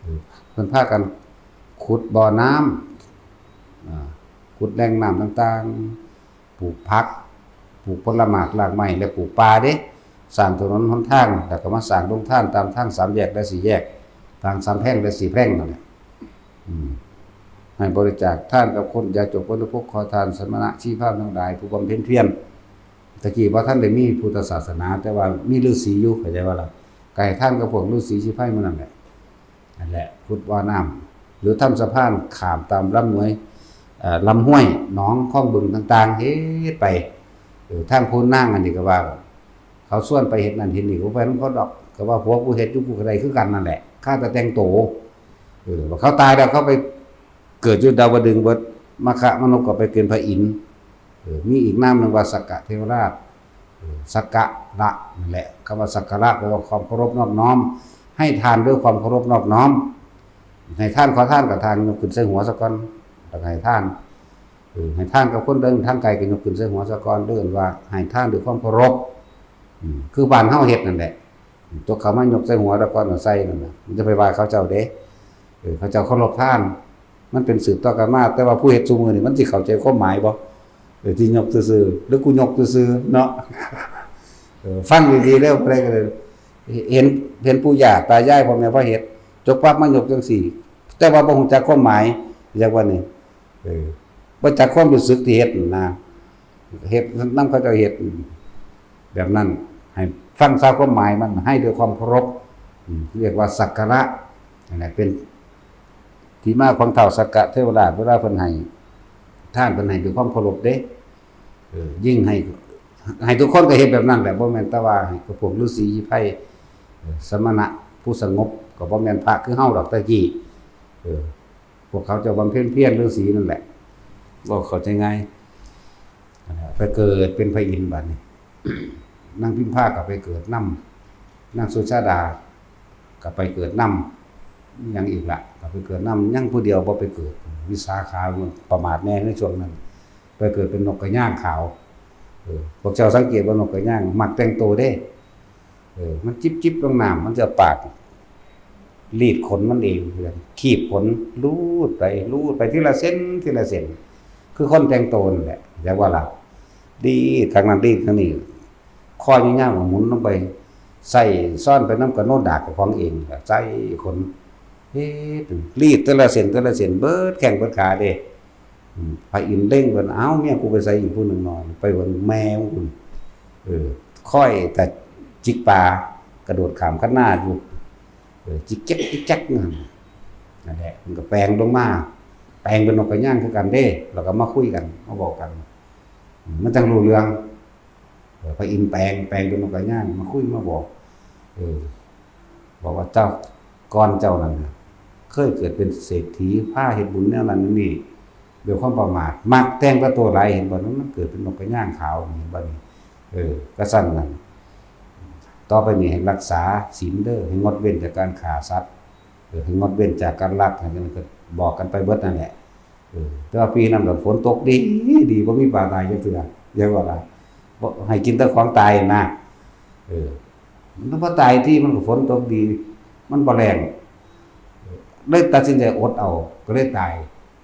เออ เพิ่นพากันขุดบ่อน้ำ อ่า ขุดแหล่งน้ำต่างๆ ปลูกผัก ปลูกผลหมากรากไม้ และปลูกป่าเด้ สร้างถนนหนทาง แล้วก็มาสร้างโรงทานตามทางสามแยกและสี่แยก ทางสามแพร่งและสี่แพร่งนั่นแหละ อืม ให้บริจาคทานกับคนยากจนพ้นทุกข์ ขอทานสมณะชีพราหมณ์ทั้งหลายผู้บำเพ็ญเพียร ตะกี้บ่ทันได้มีพุทธศาสนา แต่ว่ามีฤาษีอยู่ เข้าใจบ่ล่ะ ก็ให้ทานกับพวกฤาษีชีพราหมณ์หมู่นั้นแหละ นั่นแหละ ขุดบ่อน้ำ หรือทำสะพานข้ามตามลำห้วย เอ่อ ลำห้วย หนอง คลองบึงต่างๆ เฮ็ดไป เออ ทางโพนนางอันนี้ก็ว่า เขาชวนไปเฮ็ดนั่นเฮ็ดนี่ กูไปนำเขาดอก ก็ว่าผัวกูเฮ็ดอยู่ กูก็ได้คือกันนั่นแหละ ข้าแต่แต่งโต เออ ว่าเขาตายแล้วเขาไปเกิดอยู่ดาวดึงส์เบิด มคมนกก็ไปเป็นพระอินทร์ เออ มีอีกนามหนึ่งว่าสักกะเทวราช เออ สักกะระนั่นแหละ คำว่าสักการะแปลว่าความเคารพนอบน้อม ให้ทานด้วยความเคารพนอบน้อม ให้ทาน ขอทานกับทานยกขึ้นใส่หัวซะก่อน แล้วก็ให้ทาน เออ ให้ทานกับคนเดินทางไกลก็ยกขึ้นใส่หัวซะก่อน เรียกว่าให้ทานด้วยความเคารพ อืม คือบ้านเฮาเฮ็ดนั่นแหละ ตัวเขามายกใส่หัวแล้วก่อนเอาใส่นั่นน่ะ มันจะไปว่าเขาเจ้าเด้ เออ เขาเจ้าเคารพทาน มันเป็นสืบต่อกันมา แต่ว่าผู้เฮ็ดซุมื้อนี่มันสิเข้าใจความหมายบ่ เออ ที่ยกซื่อๆ หรือกูยกซื่อๆ เนาะ เออ ฟังดีๆ แล้วผู้ใดก็เลย เห็น เห็นปู่ย่าตายายพ่อแม่พาเฮ็ด จกปั๊บมายกจังซี่ แต่ว่าบ่ฮู้จักความหมาย เรียกว่านี่ เออ บ่จักความรู้สึกที่เฮ็ดนั่นนะ เฮ็ดนำเขาเจ้าเฮ็ด แบบนั้น ให้ฟังซะความหมายมัน ให้ด้วยความเคารพ อืม เรียกว่าสักการะ นั่นแหละ เป็นที่มาของท้าวสักกะเทวราช เวลาเพิ่นให้ทาน เพิ่นให้ด้วยความเคารพเด้ เออ ยิ่งให้ ให้ทุกคนก็เฮ็ดแบบนั้นแหละ บ่แม่นแต่ว่าให้กับพวกฤาษีชีพราหมณ์ เออ สมณะผู้สงบ ก็บ่แม่นพระคือเฮาดอกแต่กี้ เออ พวกเขาเจ้าบำเพ็ญเพียรฤาษีนั่นแหละ เว้าเข้าใจง่าย ไปเกิดเป็นพระอินทร์บัดนี้ นางพิมพาก็ไปเกิดนำ นางสุชาดาก็ไปเกิดนำ ยังอีกละ ก็ไปเกิดนำ ยังผู้เดียวบ่ไปเกิด วิสาขาประมาทแน่ในช่วงนั้น ไปเกิดเป็นนกกระย่างขาว เออ พวกเจ้าสังเกตว่านกกระย่างมักแต่งโตเด้ เออ มันจิบๆ ลงน้ำ มันจะปาก รีดขนมันเอง คีบขน รูดไป รูดไปทีละเส้น ทีละเส้น คือคนแต่งโตนั่นแหละ จักว่าล่ะ รีดข้างนั้น รีดข้างนี้ คอยาวๆ หมุนลงไป ใส่ซ้อนไปนำกับโนดดากของเอง ใส่ขน เฮ็ด รีดแต่ละเส้น แต่ละเส้น เบิดแข้งเบิดขาเด้ อืม พระอินทร์เล็งเพิ่น "เอ้า เมียกูไปไสอีกผู้หนึ่งหนอ" ไปเบิ่งแม่ของคุณ เออ คอยแต่จิกปลา กระโดดข้ามคันนาอยู่ เออ จิกแจ๊ก จิกแจ๊กนั่น นั่นแหละ มันก็แปลงลงมา แปลงเป็นนกกระย่างคือกันเด้ แล้วก็มาคุยกัน มาบอกกัน อืม มันจังรู้เรื่อง เออ พระอินทร์แปลง แปลงเป็นนกกระย่าง มาคุยมาบอก เออ บอกว่าเจ้า ก่อนเจ้านั่นน่ะ เคยเกิดเป็นเศรษฐี พาเฮ็ดบุญแนวนั้นนี่ ด้วยความประมาท มักแต่งกับตัวหลาย เห็นบ่ มันเกิดเป็นนกกระย่างขาว เห็นบ่นี่ เออ ก็ซั่นนั่น ต่อไปนี้ให้รักษาศีลเด้อ ให้งดเว้นจากการฆ่าสัตว์ เออ ให้งดเว้นจากการลัก ให้กัน ก็บอกกันไปเบิดนั่นแหละ เออ แต่ว่าปีนั้นน่ะฝนตกดี ดี บ่มีปลาตายจักเทื่อ เรียกว่าล่ะ บ่ให้กินแต่ของตายนะ เออ มันบ่ตายที่ มันก็ฝนตกดี มันบ่แล้ง เลยตัดสินใจอดเอา ก็เลยตาย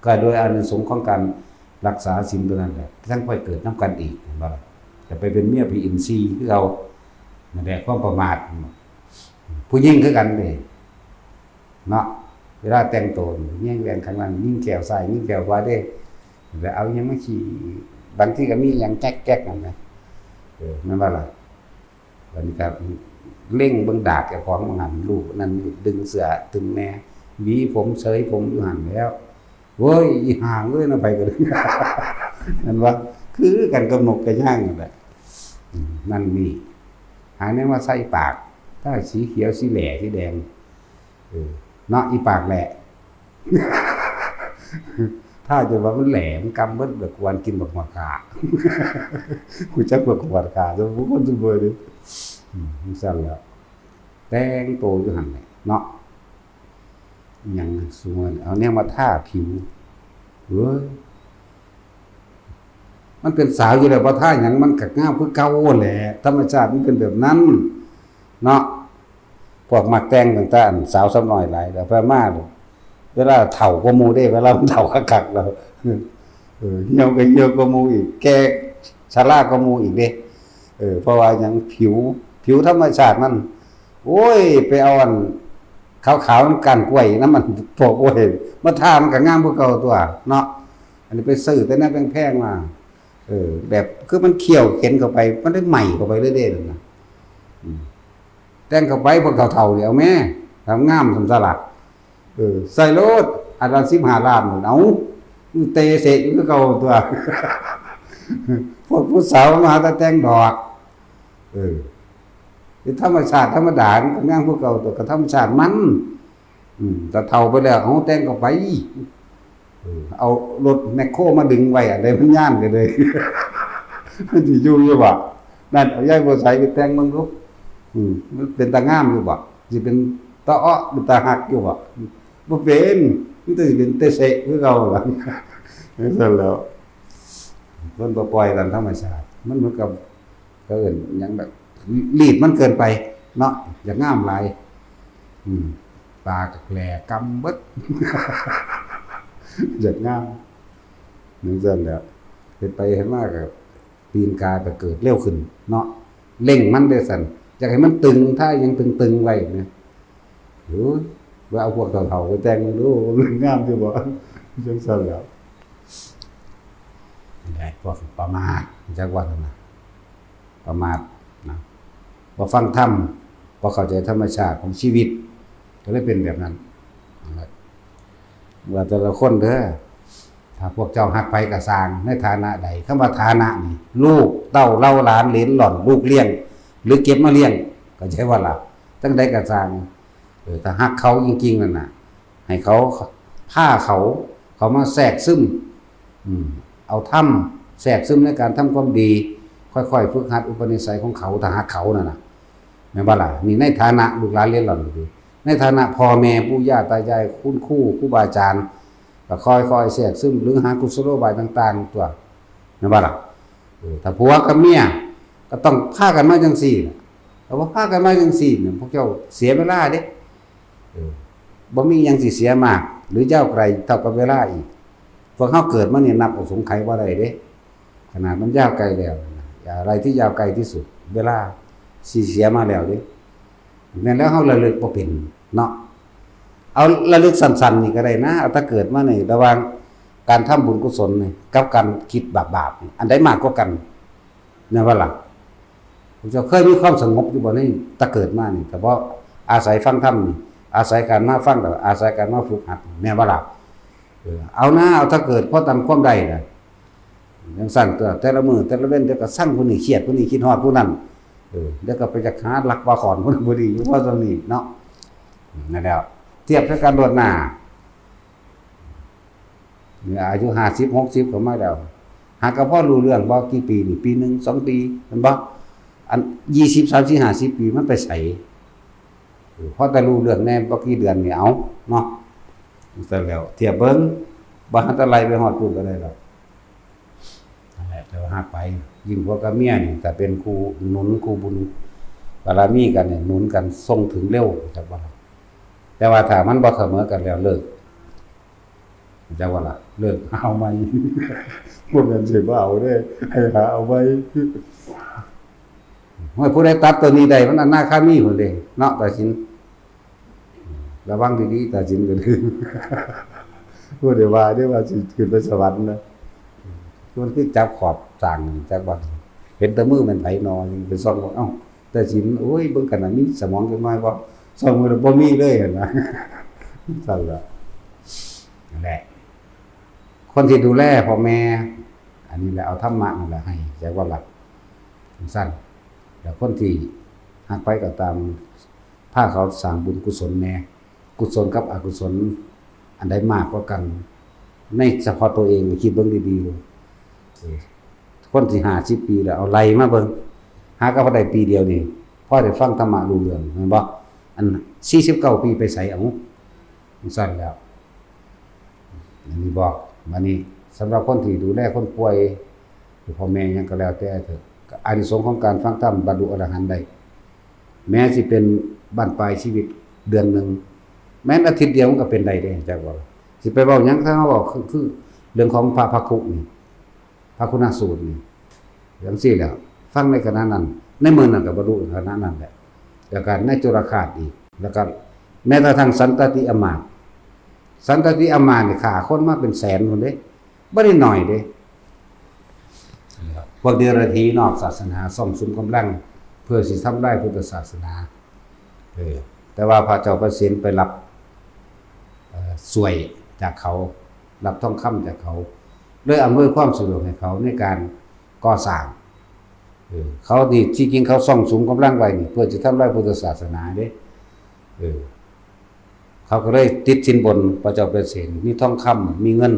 ก็โดยอานิสงส์ของการรักษาศีลตัวนั้นแหละ ทั้งไปเกิดนำกันอีก เห็นบ่ล่ะ จะไปเป็นเมียผีอินทรีย์คือเก่า นั่นแหละความประมาท ผู้หญิงคือกันเด้ เนาะ เวลาแต่งตัวนี่ ยิงแหวนข้างหลัง ยิงแขวซ้าย ยิงแขวขวาเด้ แล้วเอาหยังมาขี่ บางทีก็มีหยังแก๊กๆ นั่นนะ เออ แม่นบ่ล่ะ บัดนี้ก็เล็งเบิ่งดากเจ้าของว่าหั่น ลูกนั่นนี่ดึงเสื้อดึงแหน่ หวีผมเสยผมอยู่หั่นแล้ว โว้ย อีห่าเอ้ย นำไผก็ได้ นั่นว่า คือกันกับนกกระย่างนั่นแหละ อืม นั่นนี่ หาแนวมาใส่ปาก ถ้าสีเขียว สีแหล่ สีแดง เออ เนาะ อีปากแหล่ ถ้าจะว่ามันแหล่ มันกำเบิด บักหวานกินบักหวานขา รู้จักบักหวานขา แต่ผู้คนซุมื้อนี้ อืม จั่งซั่นแหละ แต่งโตอยู่หั่นแหละเนาะ หยังซุมื้อนี้ เอาแนวมาทาผิว เว้ย มันเป็นสาวอยู่แล้ว บ่ทาหยังมันก็งามคือเก่าแหละ ธรรมชาติมันเป็นแบบนั้น เนาะ พวกมักแต่งตั้งแต่อันสาวสาวน้อยหลาย แล้วพอมา เวลาเฒ่ากว่าหมู่เด้ เวลามันเฒ่าคักๆ แล้ว เออ เหี่ยวก็เหี่ยวกว่าหมู่อีก แก่ชรากว่าหมู่อีกเด้ เออ เพราะว่าหยัง ผิว ผิวธรรมชาติมัน โอ้ย ไปเอาอัน ขาวๆ มันก้านกล้วยนะ มันพวกโอ้ย มาทามันก็งามกว่าเก่าตัวเนาะ อันนี้ไปซื้อแต่แนวแพงๆ มา เออ แบบคือมันเคี่ยวเข็นเข้าไป มันได้ใหม่เข้าไปเรื่อยๆ นั่นนะ อืม แต่งเข้าไปพวกเฒ่าๆ เนี่ย เอาแม่ ทำงามสำสลัก เออ ใส่โลด อันละสิบห้าล้าน เอา เตะเสะอยู่คือเก่าตัว พวกผู้สาวมาแต่แต่งดอก เออ คือธรรมชาติธรรมดา มันก็งามกว่าเก่าตัว ก็ธรรมชาติมัน อืม แต่เฒ่าไปแล้ว เอาแต่งเข้าไป เออ เอารถแมคโครมาดึงไว้ อันใดมันย่านกันเลย มันสิอยู่อยู่บ่ นั่น เอายายบัวใสไปแต่งเบิ่งดู อืม มันเป็นตางามอยู่บ่ สิเป็นตาเอ้อ เป็นตาฮักอยู่บ่ บ่เป็น มันสิเป็นเตะเสะคือเก่าล่ะ นั่นแหล้ว เพิ่นบ่ปล่อยตามธรรมชาติ มันเหมือนกับ เขาเอิ้นหยังแบบ รีดมันเกินไปเนาะ อยากงามหลาย อืม ปากแหล่กำเบิด อยากงาม นั่นซั่นแหละ เฮ็ดไปเฮ็ดมาก็ตีนกาก็เกิดเร็วขึ้นเนาะ เร่งมันได้ซั่น อยากให้มันตึง ถ้ายังตึงๆ ไว้นะ โอ้ย ว่าเอาพวกเฒ่าๆ ไปแต่งดู มันงามอยู่บ่ จังซั่นแหล้ว ได้พวกประมาท จักว่านั่นนะ ประมาทนะ บ่ฟังธรรม บ่เข้าใจธรรมชาติของชีวิต ก็เลยเป็นแบบนั้น ว่าแต่ละคนเด้อ ถ้าพวกเจ้าฮักไผก็ซ่าง ในฐานะใด คำว่าฐานะนี่ ลูกเต้าเหล่าหลานเหลนหล่อน ลูกเลี้ยง หรือเก็บมาเลี้ยง เข้าใจบ่ล่ะ จั่งใดก็ซ่าง เออ ถ้าฮักเขาจริงๆ นั่นน่ะ ให้เขา พาเขา เขามาแทรกซึม อืม เอาธรรมแทรกซึมในการทำความดี ค่อยๆ ฝึกหัดอุปนิสัยของเขา ถ้าฮักเขานั่นน่ะ แม่นบ่ล่ะ นี่ในฐานะลูกหลานเหลนหล่อนก็ดี ในฐานะพ่อแม่ปู่ย่าตายาย คุณครู ครูบาอาจารย์ ก็ค่อยๆ แทรกซึม หรือหากุศโลบายต่างๆ ตัว แม่นบ่ล่ะ เออ ถ้าผัวกับเมีย ก็ต้องพากันมาจั่งซี่ล่ะ ถ้าบ่พากันมาจั่งซี่เนี่ย พวกเจ้าเสียเวลาเด้ เออ บ่มีหยังสิเสียมาก หรือยาวไกลเท่ากับเวลาอีก พวกเฮาเกิดมาเนี่ยนับเอาสงไขบ่ได้เด้ ขนาดมันยาวไกลแล้วนะ อะไรที่ยาวไกลที่สุด เวลาสิเสียมาแล้วเด้ แม่นแล้วเฮาระลึกบ่เป็นเนาะ เอาระลึกสั้นๆ นี่ก็ได้นะ เอาแต่เกิดมานี่ ระหว่างการทำบุญกุศลนี่ กับการคิดบาปๆ นี่ อันใดมากกว่ากัน แม่นบ่ล่ะ พวกเจ้าเคยมีความสงบอยู่บ่ ในแต่เกิดมานี่ แต่บ่อาศัยฟังธรรมนี่ อาศัยการมาฟัง แล้วอาศัยการมาฝึกหัด แม่นบ่ล่ะ เออ เอานะ เอาแต่เกิด พอตามความได้นะ จั่งซั่นตัว แต่ละมื้อแต่ละเว็น เดี๋ยวก็ซังผู้นี้ เครียดผู้นี้ คิดฮอดผู้นั้น เออ เดี๋ยวก็ไปจักหาลักว่าขอนผู้นั้นผู้นี้ อยู่พอส่ำนี้เนาะ นั่นแหล้ว เทียบใส่กันโลดหน้า เนี่ย อายุห้าสิบ หกสิบ เข้ามาแล้ว หากะพอรู้เรื่องบ่ กี่ปีนี่ ปีหนึ่ง สองปี แม่นบ่ อัน ยี่สิบ สามสิบ ห้าสิบ ปี มันไปไส เออ พอแต่รู้เรื่องแหน่บ่กี่เดือนนี่ เอาเนาะ จั่งซั่นแหล้ว เทียบเบิ่ง บ่หันแต่ไล่ไปฮอดพู้นก็ได้ดอก นั่นแหละ แต่ว่าหากไป ยิ่งผัวกับเมียนี่ ถ้าเป็นคู่หนุนคู่บุญบารมีกันนี่ หนุนกันส่งถึงเร็ว จักว่าล่ะ แต่ว่าถ้ามันบ่เสมอกันแล้วเลิก จักว่าล่ะ เลิกหาเอาใหม่ บ่แม่นสิบ่เอาเด้ ให้หาเอาใหม่ โอ้ย ผู้ใดตัดตัวนี้ได้ มันอนาคามีพุ้นเด้ เนาะ ตาสิน ระวังดีๆ ตาสินก็ดี บ่ได้ว่าเด้ว่าสิขึ้นไปสวรรค์นะ มันคือจับขอบสร้างจักว่า เห็นแต่มือแม่นไผนอ ไปส่องว่า เอ้า ตาสิน โอ้ย เบิ่งขนาดมีสมองจักหน่อยบ่ ส่องมือแล้วบ่มีเลยหั่นนะ ซั่นล่ะ นั่นแหละ คนที่ดูแลพ่อแม่ อันนี้แหละ เอาธรรมะนั่นแหละให้ จักว่าหลัก ซั่น แล้วคนที่ฮักไผก็ตาม พาเขาสร้างบุญกุศลแหน่ กุศลกับอกุศล อันใดมากกว่ากัน ในเฉพาะตัวเอง คิดเบิ่งดีๆ เออ คนที่ห้าสิบปีแล้ว เอาไล่มาเบิ่ง หากะพอได้ปีเดียวนี่ พอได้ฟังธรรมะรู้เรื่อง แม่นบ่ อันสี่สิบเก้าปีไปไส เอ้า จั่งซั่นแล้ว อันนี้บอก บัดนี้ สำหรับคนที่ดูแลคนป่วย หรือพ่อแม่หยังก็แล้วแต่เถอะ อานิสงส์ของการฟังธรรมบรรลุอรหันต์ได้ แม้สิเป็นบั้นปลายชีวิตเดือนหนึ่ง แม้นอาทิตย์เดียวมันก็เป็นได้เด้ จักว่า สิไปเว้าหยัง ถ้าเฮาเว้าคือ คือเรื่องของพระภักขุนี่ พระคุณสูตรนี่ จั่งซี้แหละ ฟังในขณะนั้น ในมื้อนั้นก็บรรลุขณะนั้นแหละ แล้วก็ในจุลฆาสอีก แล้วก็ แม้กระทั่งสันตติอำมาตย์ สันตติอำมาตย์นี่ฆ่าคนมาเป็นแสนคนเด้ บ่ได้น้อยเด้ พวกเดรัจฉีนอกศาสนาซ่องสุมกำลัง เพื่อสิทำลายพุทธศาสนา เออ แต่ว่าพระเจ้าประเสนไปรับ เอ่อ สวยจากเขา รับทองคำจากเขา เลยอำนวยความสะดวกให้เขาในการก่อสร้าง เออ เขานี่ที่จริงเขาซ่องสุมกำลังไว้นี่ เพื่อจะทำลายพุทธศาสนาเด้ เออ เขาก็เลยติดสินบนพระเจ้าประเสน มีทองคำ มีเงิน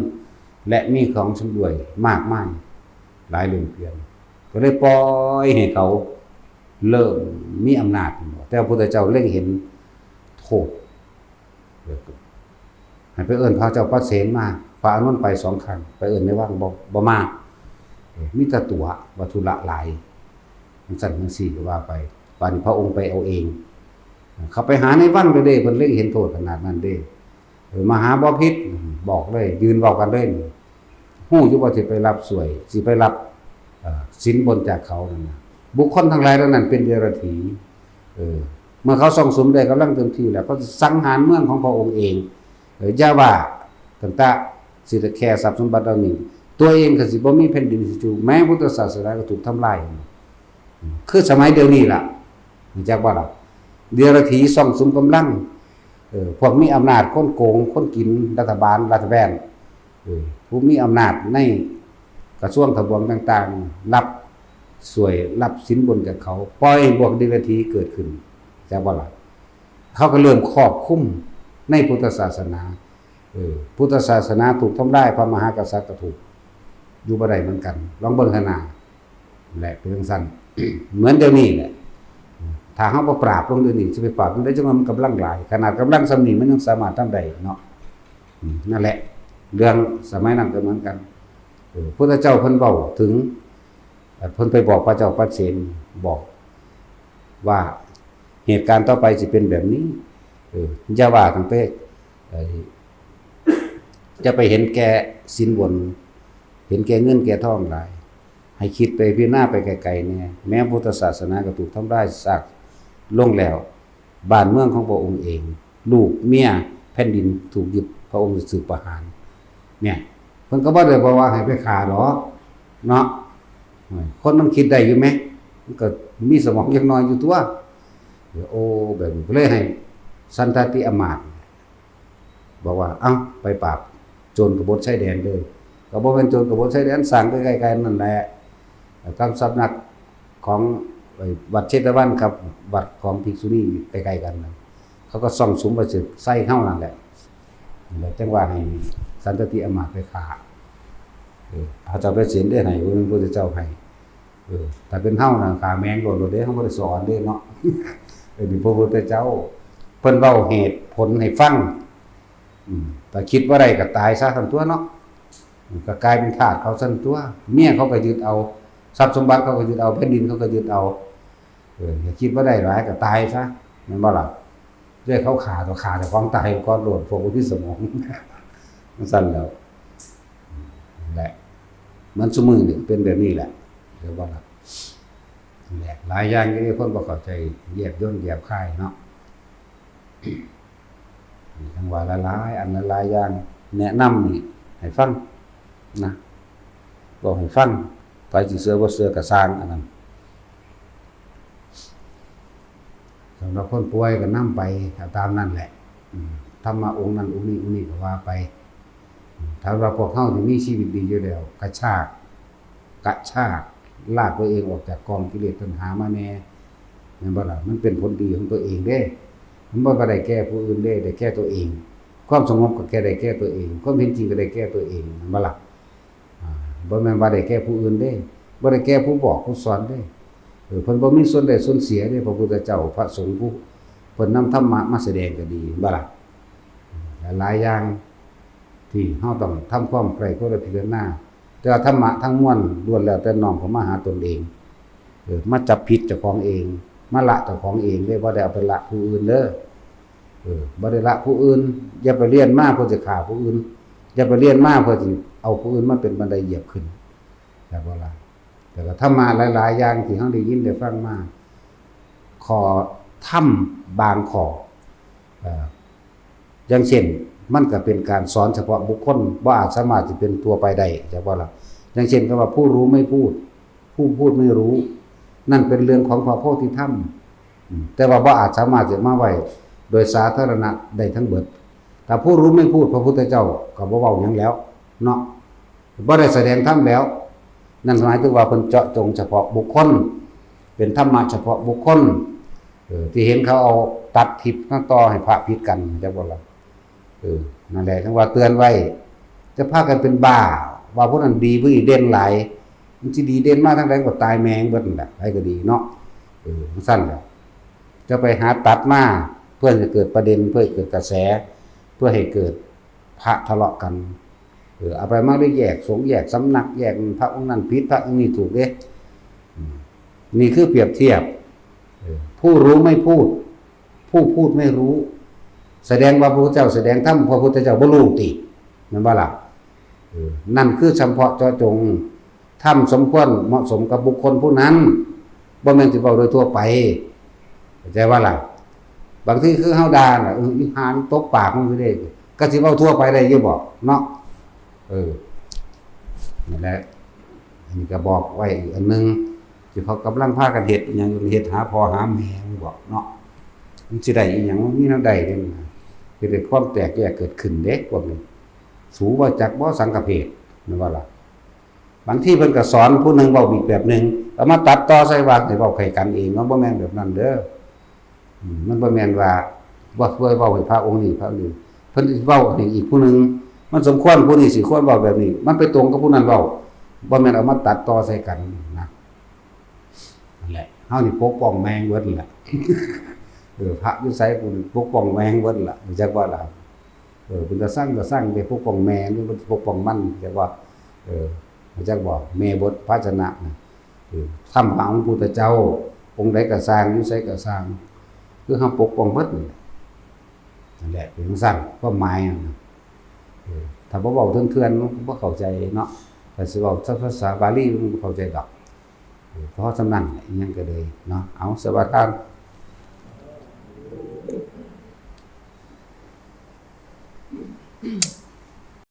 และมีของชำร่วยมากมาย หลายเหลือเกิน ก็เลยปล่อยให้เขาเริ่มมีอำนาจ แต่พระพุทธเจ้าเล็งเห็นโทษ ให้ไปเอิ้นพระเจ้าประเสนมา พระอานนท์ไปสองครั้ง ไปเอิ้นในวัง บ่ บ่มา เออ มีแต่ตั๋ว ว่าธุระหลาย จั่งซั่นจั่งซี้ก็ว่าไป บาดนี้พระองค์ไปเอาเอง เขาไปหาในวังเลยเด้ เพิ่นเล็งเห็นโทษขนาดนั้นเด้ เออ มหาบพิตรบอกเลย ยืนเว้ากันเลย ฮู้อยู่ว่าสิไปรับสวย สิไปรับ เอ่อ สินบนจากเขานั่นน่ะ บุคคลทั้งหลายเหล่านั้นเป็นเดรัจฉี เออ เมื่อเขาซ่องสุมได้กำลังเต็มที่แล้ว เขาสังหารเมืองของพระองค์เอง เออ อย่าว่าตั้งแต่สิได้แค่ทรัพย์สมบัติเหล่านี้ ตัวเองก็สิบ่มีแผ่นดินสิอยู่ แม้พุทธศาสนาก็ถูกทำลาย คือสมัยเดี๋ยวนี้ล่ะ รู้จักบ่ล่ะ เดรัจฉีซ่องสุมกำลัง เออ พวกมีอำนาจ คนโกง คนกิน รัฐบาล รัฐแบน เออ ผู้มีอำนาจในกระทรวงทบวงต่างๆ รับสวย รับสินบนจากเขา ปล่อยให้พวกเดรัจฉีเกิดขึ้น จักบ่ล่ะ เขาก็เริ่มครอบคุมในพุทธศาสนา เออ พุทธศาสนาถูกทำลาย พระมหากษัตริย์ก็ถูก อยู่บ่ได้เหมือนกัน ลองเบิ่งหั่นน่ะ และเป็นจั่งซั่น เหมือนเดี๋ยวนี้แหละ ถ้าเฮาบ่ปราบลงเดี๋ยวนี้ สิไปปราบมันได้จั่งว่ามันกำลังหลาย ขนาดกำลังส่ำนี้มันยังสามารถทำได้เนาะ อืม นั่นแหละ เรื่องสมัยนั้นก็เหมือนกัน เออ พุทธเจ้าเพิ่นเว้าถึง เอ่อ เพิ่นไปบอกพระเจ้าประเสน บอกว่าเหตุการณ์ต่อไปสิเป็นแบบนี้ เออ อย่าว่าตั้งแต่ เอ่อ อย่าไปเห็นแก่สินบน เห็นแก่เงินแก่ทองหลาย ให้คิดไปพิจารณาไปไกลๆแน่ แม้พุทธศาสนาก็ถูกทำลายซากลงแล้ว บ้านเมืองของพระองค์เอง ลูกเมีย แผ่นดินถูกยึด พระองค์ถูกประหาร เนี่ย เพิ่นก็บ่ได้บอกว่าให้ไปฆ่าดอก เนาะ คนมันคิดได้อยู่แหม มันก็มีสมองจักหน่อยอยู่ตั่ว โอ้ แบบนี้ก็เลยให้สันตติอำมาตย์ บอกว่า เอ้า ไปปราบโจรกบฏชายแดนเด้อ ก็บ่แม่นโจรกบฏชายแดน สร้างใกล้ๆกันนั่นแหละ ตามสำนักของ ไอ้วัดเชตวันกับวัดของภิกษุณีใกล้ๆกันนะ เขาก็ซ่องสุมไปสิใส่เฮานั่นแหละ แล้วจั่งว่าให้สันตติอำมาตย์ไปฆ่า เออ พระเจ้าประเสนได้ให้ บ่แม่นพระพุทธเจ้าให้ เออ ถ้าเป็นเฮานะ ฆ่าแม่งโลดโลดเด้ เฮาบ่ได้สอนเด้เนาะ เออ นี่พระพุทธเจ้า เพิ่นเว้าเหตุผลให้ฟัง อืม ถ้าคิดบ่ได้ก็ตายซะซั่นตั่วเนาะ ก็กลายเป็นทาสเขาซั่นตั่ว เมียเขาก็ยึดเอา ทรัพย์สมบัติเขาก็ยึดเอา แผ่นดินเขาก็ยึดเอา เออ ถ้าคิดบ่ได้หลายก็ตายซะ แม่นบ่ล่ะ เรียกเขาฆ่าตัวฆ่าเจ้าของตายก่อนโลด พวกบ่มีสมอง จั่งซั่นแล้ว นั่นแหละ มันซุมื้อนี่เป็นแบบนี้แหละ เรียกว่าล่ะ นั่นแหละ หลายอย่างอยู่ที่คนบ่เข้าใจ แยบยลแยบคายเนาะ จั่งว่าหลายๆอันหลายๆอย่าง แนะนำนี่ให้ฟังนะ บอกให้ฟัง ไผสิเชื่อบ่เชื่อก็ซ่างอันนั้น สำหรับคนป่วยก็นำไป เอาตามนั่นแหละ อืม ธรรมะองค์นั้นองค์นี้องค์นี้ก็ว่าไป อืม ถ้าว่าพวกเฮาที่มีชีวิตดีอยู่แล้ว กระชาก กระชาก ลากตัวเองออกจากกองกิเลสตัณหามาแน่ แม่นบ่ล่ะ มันเป็นผลดีของตัวเองเด้ มันบ่ได้แก่ผู้อื่นเด้ ได้แก่ตัวเอง ความสงบก็แก่ได้แก่ตัวเอง ความเห็นจริงก็ได้แก่ตัวเอง แม่นบ่ล่ะ อ่า บ่แม่นว่าได้แก่ผู้อื่นเด้ บ่ได้แก่ผู้บอกผู้สอนเด้ เออ เพิ่นบ่มีส่วนได้ส่วนเสียเด้ พระพุทธเจ้า พระสงฆ์ผู้เพิ่นนำธรรมะมาแสดงก็ดี แม่นบ่ล่ะ หลายๆอย่างที่เฮาต้องทำความใคร่ครวญพิจารณา แต่ว่าธรรมะทั้งมวลล้วนแล้วแต่น้อมเข้ามาหาตนเอง เออ มาจับผิดเจ้าของเอง มาละเจ้าของเองเด้ บ่ได้เอาไปละผู้อื่นเด้อ เออ บ่ได้ละผู้อื่น อย่าไปเรียนมาเพื่อจะฆ่าผู้อื่น อย่าไปเรียนมาเพื่อจะเอาผู้อื่นมาเป็นบันไดเหยียบขึ้น แต่บ่ละ แต่ก็ธรรมะหลายๆอย่างที่เฮาได้ยินได้ฟังมา ข้อธรรมบางข้อ เอ่อ อย่างเช่น มันก็เป็นการสอนเฉพาะบุคคล บ่อาจสามารถจะเป็นทั่วไปได้ จักบ่ล่ะ อย่างเช่น คำว่าผู้รู้ไม่พูด ผู้พูดไม่รู้ นั่นเป็นเรื่องของพระโพธิธรรม อืม แต่ว่าบ่อาจสามารถจะมาไว้โดยสาธารณะได้ทั้งเบิด ถ้าผู้รู้ไม่พูด พระพุทธเจ้าก็บ่เว้าหยังแล้วเนาะ บ่ได้แสดงธรรมแล้ว นั่นหมายถึงว่าเพิ่นเจาะจงเฉพาะบุคคล เป็นธรรมะเฉพาะบุคคล เออ ที่เห็นเขาเอาตัดคลิปมาต่อให้พระผิดกัน จักบ่ล่ะ เออ นั่นแหละ จั่งว่าเตือนไว้ จะพากันเป็นบ้า ว่าผู้นั้นดี ผู้นี้เด่นหลาย มันสิดีเด่นมาทางใดก็ตายแม่งเบิดนั่นแหละ ใผก็ดีเนาะ เออ จั่งซั้นแหละ จะไปหาตัดมา เพื่อให้เกิดประเด็น เพื่อให้เกิดกระแส เพื่อให้เกิดพระทะเลาะกัน เออ เอาไปมาได้แยกสงฆ์แยกสำนัก แยกพระองค์นั้นผิด พระองค์นี้ถูกเด้ อืม นี่คือเปรียบเทียบ เออ ผู้รู้ไม่พูด ผู้พูดไม่รู้ แสดงว่าพระพุทธเจ้าแสดงธรรม พระพุทธเจ้าบ่รู้ติ แม่นบ่ล่ะ เออ นั่นคือเฉพาะเจาะจง ธรรมสมควรเหมาะสมกับบุคคลผู้นั้น บ่แม่นสิเว้าโดยทั่วไป เข้าใจบ่ล่ะ บางทีคือเฮาด่าน่ะ เออ อีห่านี่ตบปากมึงอยู่เด้ ก็สิเว้าทั่วไปได้อยู่บ่เนาะ เออ นั่นแหละ อันนี้ก็บอกไว้อีกอันหนึ่ง ที่เขากำลังพากันเฮ็ดอิหยังอยู่ เฮ็ดหาพ่อหาแม่มึงบ่เนาะ มันสิได้อีหยัง มันมีแนวใดเด้ มันเป็นความแตกแยกเกิดขึ้นเด้ พวกนี้ สูบ่จักบ่สังฆเพศ แม่นบ่ล่ะ บางทีเพิ่นก็สอนผู้หนึ่งเว้าอีกแบบหนึ่ง เอามาตัดต่อใส่ว่าให้เว้าใส่กันเอง มันบ่แม่นแบบนั้นเด้อ อืม มันบ่แม่นว่า ว่าเว้าให้พระองค์นี้ พระองค์นี้ เพิ่นสิเว้าให้อีกผู้หนึ่ง มันสมควรผู้นี้สิควรเว้าแบบนี้ มันไปตรงกับผู้นั้นเว้า บ่แม่นเอามาตัดต่อใส่กันนะ นั่นแหละ เฮานี่ปกป้องแม่งเบิดนั่นแหละ เออ พระอยู่ไส กูปกป้องแม่งเบิดล่ะ จักว่าล่ะ เออ เป็นตาซังตาซัง ไปปกป้องแม่หรือปกป้องมัน จักว่า เออ จักบ่ แม่บทภาชนะนะ เออ ธรรมของพระพุทธเจ้า องค์ใดก็ซ่าง อยู่ไสก็ซ่าง คือเฮาปกป้องเบิดนั่นแหละ นั่นแหละ เป็นจั่งซั้น ความหมายอะนะ เออ ถ้าบ่เว้าเถื่อนๆ มันก็บ่เข้าใจเนาะ ถ้าสิเว้าภาษาบาลีมันก็เข้าใจดอก เออ เพราะฉะนั้นอิหยังก็เลยเนาะ เอา สวัสดี